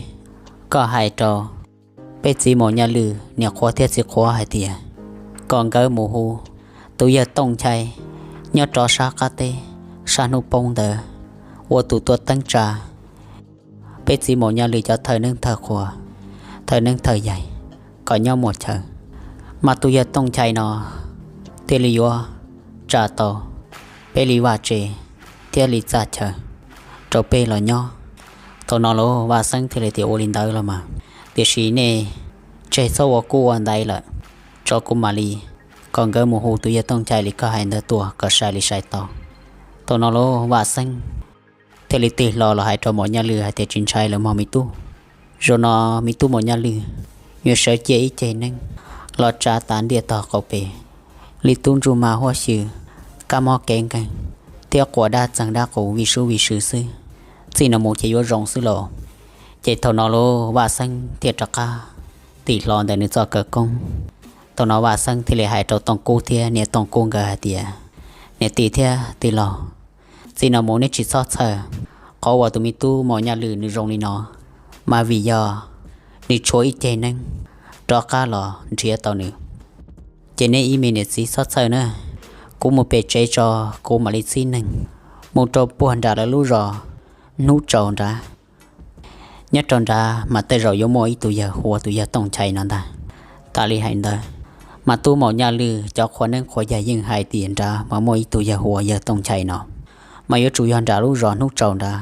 koj hais rau peb txiv Maum Nyaj Lwj niam qhuav thiab txiv qhuav hais tias kom nkawd mus hu tus yawg Tooj Nchai nyob rov sab qab teb sab hnub poob ntawd ua tus tuaj teeb tsa peb txiv Maum Nyaj Lwj cov thawj neeb thawj qhua, thawj neeb thawj yaig kom nyob muaj chaw. Mas tus yawg Tooj Nchai no thiaj li yuav tsa tau peb li vaj tsev thiab li txaj chaw rau peb los nyob. Thaum no lub Vaj Xeeb thiaj li tias, Ua li ntawd los mas, tiam sis nej tseg txhob ua kub ua ntaiv lawm, tso kuv mam li kom nkawd mus hu tus yawg Tooj Nchai li koj hais ntawd tuaj kom sai li sai tau. Thaum no lub Vaj Xeeb thiaj li tig hlo los hais rau Maum Nyaj Lwj hais tias, Tsis ntshai lawm mog me tub. Zaum no me tub Maum Nyaj Lwj yuav sawv ciaj ib ceg neeb los tsa tas ntiaj tog qaum pes li tub ntsuj ma huab xyw, kab mob kev nkeeg thiab quas dab txeeg dab qus vij sub vij sw xwb. Txij no mus ces yuav zoo xwb lauj. Ces thaum no lub Vaj Xeeb thiaj rov qab tig hlo ntawm nws txoj kawv koob. Thaum no Vaj Xeeb thiaj li hais rau Tooj Kub thiab niam Tooj Kub nkawd hais tias, Niam tij thiab tij laug, txij no mus neb tsis txhob txhawj qhov uas tus me tub Maum Nyaj Lwj nws zoo li no, mas vim yog nws tshuav ib ceg neeb rov qab los nrhiav tau nws. Ces neb ib me niam txiv txhob txhawj na, kuv mus pem tsev tso, kuv mam li txib neeg mus rau puag nram lawv lub zos Hnub Tsaus nrad. Nyob rau nrad mas tej zaum yuav muaj ib tug yawg hu ua tus yawg Tooj Nchai no ntag. Tas li hais ntawd, mas tub Maum Nyaj Lwj cov qhua neeb qhua yaig yeej hais tias nrad mas muaj ib tug yawg hu ua yawg Tooj Nchai no, mas yuav tsum yog nram lub zos Hnub Tsaus nrad.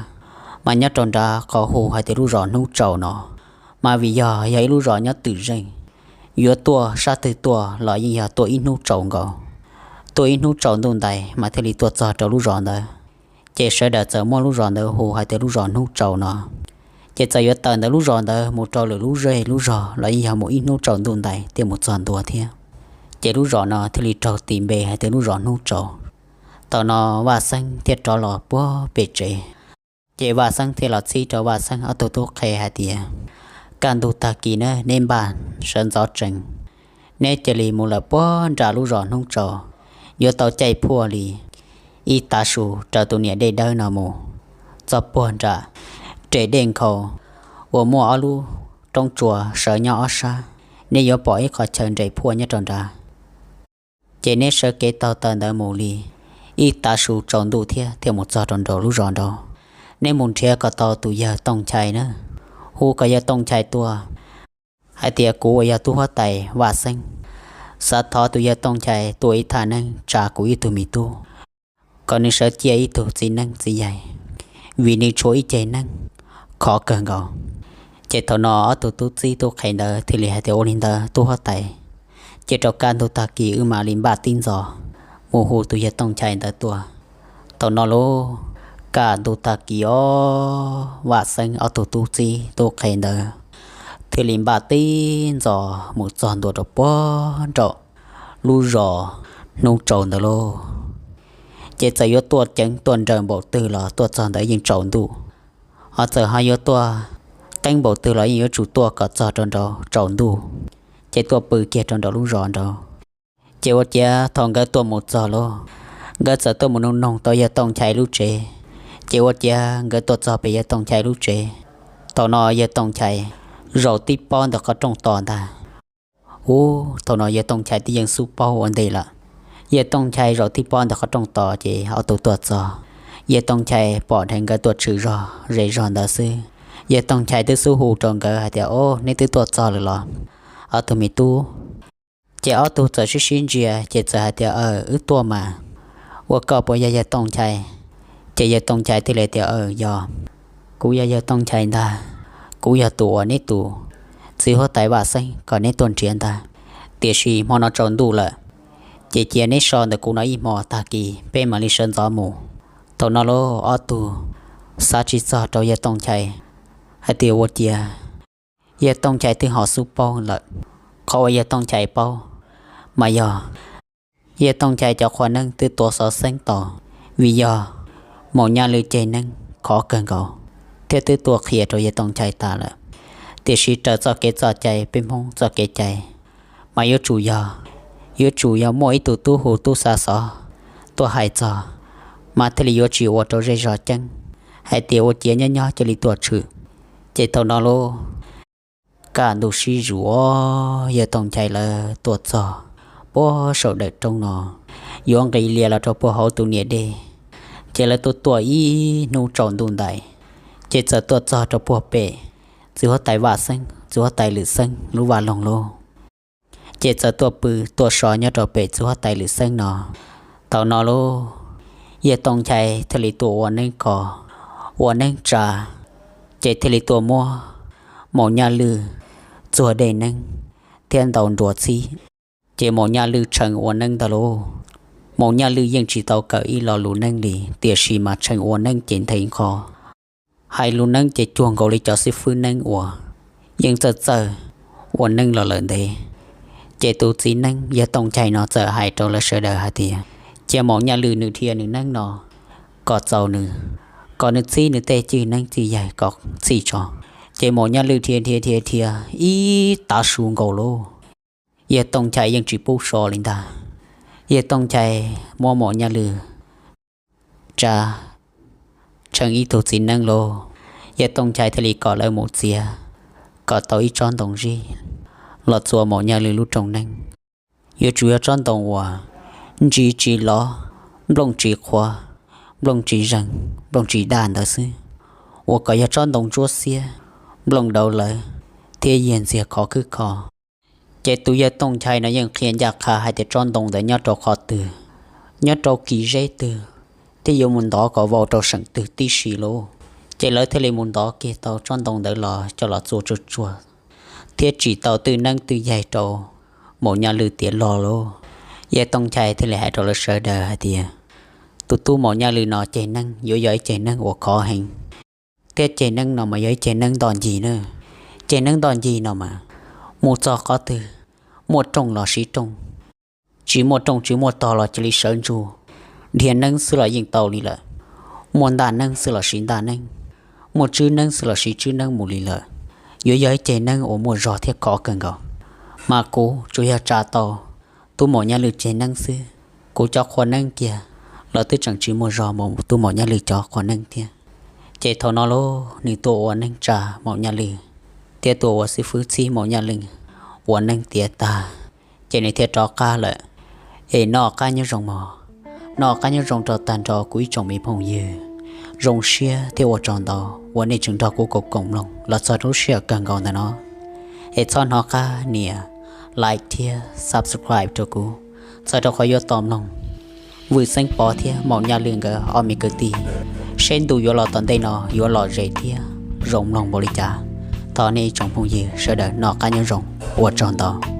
Mas nyob rau nrad qhov hu hais tias lub zos Hnub Tsaus no, mas vim yog yog ib lub zos nyob twm zeej, yuav tuaj sab twg tuaj los yeej yog tuaj ib hnub tsaus nkaus, tuaj ib hnub tsaus ntuj ntais mas thiaj li tuaj txog rau lub zos ntawd. Ces sawv daws txawm muab lub zos ntawd hu hais tias lub zos Hnub Tsaus no. Ces txawm yuav tawm ntawm lub zos ntawd mus rau lwm lub zej lub zog los yeej yog mus ib hnub tsaus ntuj ntais thiaj mus txog ntua thiab. Ces lub zos no thiaj li raug tis npe hais tias lub zos Hnub Tsaus. Thaum no Vaj Xeeb thiaj rov los puag pem tsev. Ces Vaj Xeeb thiaj los txib rau Vaj Xeeb ob tug tub qhe hais tias, kaj ntug tag kis na neb npaj sawv ntxov tsees, neb cia li mus lawm puag nram lub zos Hnub Tsaus, yuav tau caij phuaj li ib tav su raws tus niam dej dawb no mus txog puag nram res dej nkhaus uas muaj ob lub roob tsua sawv nyob ob sab. Neb yuav pom ib qhov chaw nres phuaj nyob rau nrad. Ces neb sawv kev taug taw ntawd mus li ib tav su tsaus ntuj thiab thiaj mus txog rau nraum lub zos nraud. Neb mus nrhiav kom tau tus yawg Tooj Nchai na, hu kom yawg Tooj Nchai tuaj hais tias kuv uas yog tub huab tais Vaj Xeeb xav thov tus yawg Tooj Nchai tua ib thaj neeb tsa kuv ib tug me tub, kom nws sawv cia ib tug txiv neeb txiv yaig, vim nws tshuav ib ceg neeb khov kawg nkaus. Ces thaum no ob tug tub txib tub qhe ntawd thiaj li hais tias ua li ntawd tub huab tais, cia rau kaj ntug tag kis wb mam li npaj tib ntxov mus hu tus yawg Tooj Nchai ntawd tuaj. Thaum no lauj, kaj ntug tag kis os, Vaj Xeeb ob tug tub txib tub qhe ntawd thiaj li npaj tib ntxov mus txog ntua rau puag nraum lub zos Hnub Tsaus ntawd lauj. Ces txawm yuav tuaj ceev tuaj nrawm npaum twg los tuaj txog ntawd yeej tsaus ntuj, ho txawm ho yuav tuaj qeeb npaum twg los yeej yuav tsum tuaj kom txog rau nraud tsaus ntuj, ces tuaj pw kiag rau nraum lub zos nraud. Ces ua ciav thaum nkawd tuaj mus txog lauj, nkawd txawm tuaj mus noog noog tau yawg Tooj Nchai lub tsev. Ces ua ciav nkawd tuaj txog pem yawg Tooj Nchai lub tsev. Thaum no yawg Tooj Nchai zaum tib pob ntawm qhov rooj tos ntag. Ub, thaum no yawg Tooj Nchai twb yeej xub paub ua ntej lawm. Yawg Tooj Nchai zaum tib pob ntawm qhov rooj tos ces ob tug tuaj txog. Yawg Tooj Nchai pom dheev nkawd tuaj tshwm zog zej zog ntawd xwb, yawg Tooj Nchai twb xub hu rau nkawd hais tias, Au, neb twb tuaj txog lawm los, ob tug me tub? Ces ob tug txawm sib sib ntsia ces txawm hais tias, Aw, wb tuaj mas. Ua koj puas yog yawg Tooj Nchai? Ces yawg Tooj Nchai thiaj li tias, Aw, yog, kuv yog yawg Tooj Nchai ntag. Kuv yog tus uas neb tus txiv huab tais Vaj Xeeb kom neb tuaj nrhiav ntag. Tiam sis hmo no tsaus ntuj lawm, ces cia neb so ntawm kuv no ib hmo, tag kis peb mam li sawv ntxov mus. Thaum no lauj, ob tug xav tsis txog rau yawg Tooj Nchai hais tias ua ciav yawg Tooj Nchai twb ho xub paub lawm. Qhov uas yawg Tooj Nchai paub mas yog yawg Tooj Nchai cov qhua neeb twb tuav xov xeeb tau, vim yog Maum Nyaj Lwj ceg neeb khov kawg nkaus thiab twb tuaj qhia rau yawg Tooj Nchai tas lawm. Tiam sis raws txoj kev txoj cai, peb Hmoob txoj kev cai, mas yuav tsum yog, yuav tsum yog muaj ib tug tub hu tub xa xov tuaj hais txog, mas thiaj li yuav tsis ua rau zej zog ceeb hais tias ua ciav nyob nyob cia li tuaj tshwm. Ces thaum no lauj, kaj ntug sib zuj zus, yawg Tooj Nchai lawv tuaj txog puag saum dawm roob no, yuav nqis lias los rau puag hauv tus niam dej. Ces lawv tuaj tuaj ib hnub tsaus ntuj ntais, ces txawm tuaj txog rau puag pem txiv huab tais Vaj Xeeb, txiv huab tais Lwm Xeeb lub vaj loog lauj. Ces txawm tuaj pw tuaj so nyob rau pem txiv huab tais Lwm Xeeb no. Thaum no lauj, yawg Tooj Nchai thiaj li tuaj ua neeb kho, ua neeb tsa, ces thiaj li tuaj muab Maum Nyaj Lwj txuag dej neeb thiab ntaus nruas txhib. Ces Maum Nyaj Lwj tshee ua neeb ntag lauj. Maum Nyaj Lwj yeej tsis tau kawm ib lo lus neeb li, tiam sis mas tshee ua neeb ces nthe nqho, hais lus neeb ces cuag nkaus li cov xib fwb neeb uas yeej txawj txawj ua neeb los lawm ntev. Ces tus txiv neeb yawg Tooj Nchai no txawm hais rau lawv sawv daws hais tias, cia Maum Nyaj Lwj nws dhia nws neeb no kom txaus nws, kom nws txhib nws tej cwj neeb cwj yaig kom txhij tso. Ces Maum Nyaj Lwj dhia dhia dhia dhia ib tav su nkaus lauj, yawg Tooj Nchai yeej tsis pub so li ntag. Yawg Tooj Nchai muab Maum Nyaj Lwj tsa tshee ib tug txiv neeb lauj. Yawg Tooj Nchai thiaj li kom lawv mus txiav kom tau ib tsob ntoo zij los txua Maum Nyaj Lwj lub rooj neeb. yuav tsum yog tsob ntoo uas ntsis tsis lov, nplooj tsis qhuav, nplooj tsis zeeg, nplooj tsis daj ntawd xwb, uas kom yog tsob ntoo ntsuab xiab, nplooj dauv lawv thiab yiag ntxiag khov khwb kho. Ces tus yawg Tooj Nchai no yeej qhia ncaj qha hais tias tsob ntoo ntawd nyob rau qhov twg, nyob rau kis zeb twg, thiab yuav mus ntov kom vau rau seem twg tib si lauj. Ces lawv thiaj li mus ntov kiag tau tsob ntoo ntawd los coj los txua tsuag tsuag, thiab tsim tau twj neeb twj yaig rau Maum Nyaj Lwj tiav log lauj. Yawg Tooj Nchai thiaj li hais rau lawv sawv daws hais tias, tus tub Maum Nyaj Lwj no ceg neeb yuav yog ib ceg neeb uas khov heev, thiab ceg neeb no mas yog ib ceg neeb ntoj ncig na. Ceg neeb ntoj ncig no mas mus txog qhov twg, muaj rooj los siv rooj, tsis muaj rooj tsis muaj tog los cia li sawv ntsug, dhia neeb xwb los yeej tau li lawm, muaj ntaj neeb xwb los siv ntaj neeb, muaj tswb neeb xwb los siv tswb neeb mus li lawm. Yuav yog ib ceg neeb uas muaj zog thiab khov kawg nkaus. Mas kuv tsuas yog tsa tau tub Maum Nyaj Lwj ceg neeb xwb, kuv cov qhua neeb kiag los twb tseem tsis muaj zog mus tub Maum Nyaj Lwj cov qhua neeb thiab. Ces thaum no lauj, nws tuaj ua neeb tsa Maum Nyaj Lwj, thiab tuaj ua xib fwb txib Maum Nyaj Lwj ua neeb tiav tag, ces nws thiaj rov qab lawm. Es noj qab nyob zoo mog, noj qab nyob zoo rau tag nrho kuv ib tsoom me phooj ywg. Zoo siab thiab ua tsaug ntau uas nej tseem nrog kuv koom koom mloog los txog rau lub sij hawm kawg nkaus ntawm no. Es txhob hnov qab nias like thiab subscribe rau kuv, txhawm rau qhov yuav tos mloog Vwm Xeeb Pov thiab Maum Nyaj Lwj nkawd ob me kwv tij, seb ntu yuav los tom ntej no yuav lom zem thiab zoo mloog npaum li cas. Thov nej ib tsoom phooj ywg sawv daws noj qab nyob zoo, ua tsaug ntau.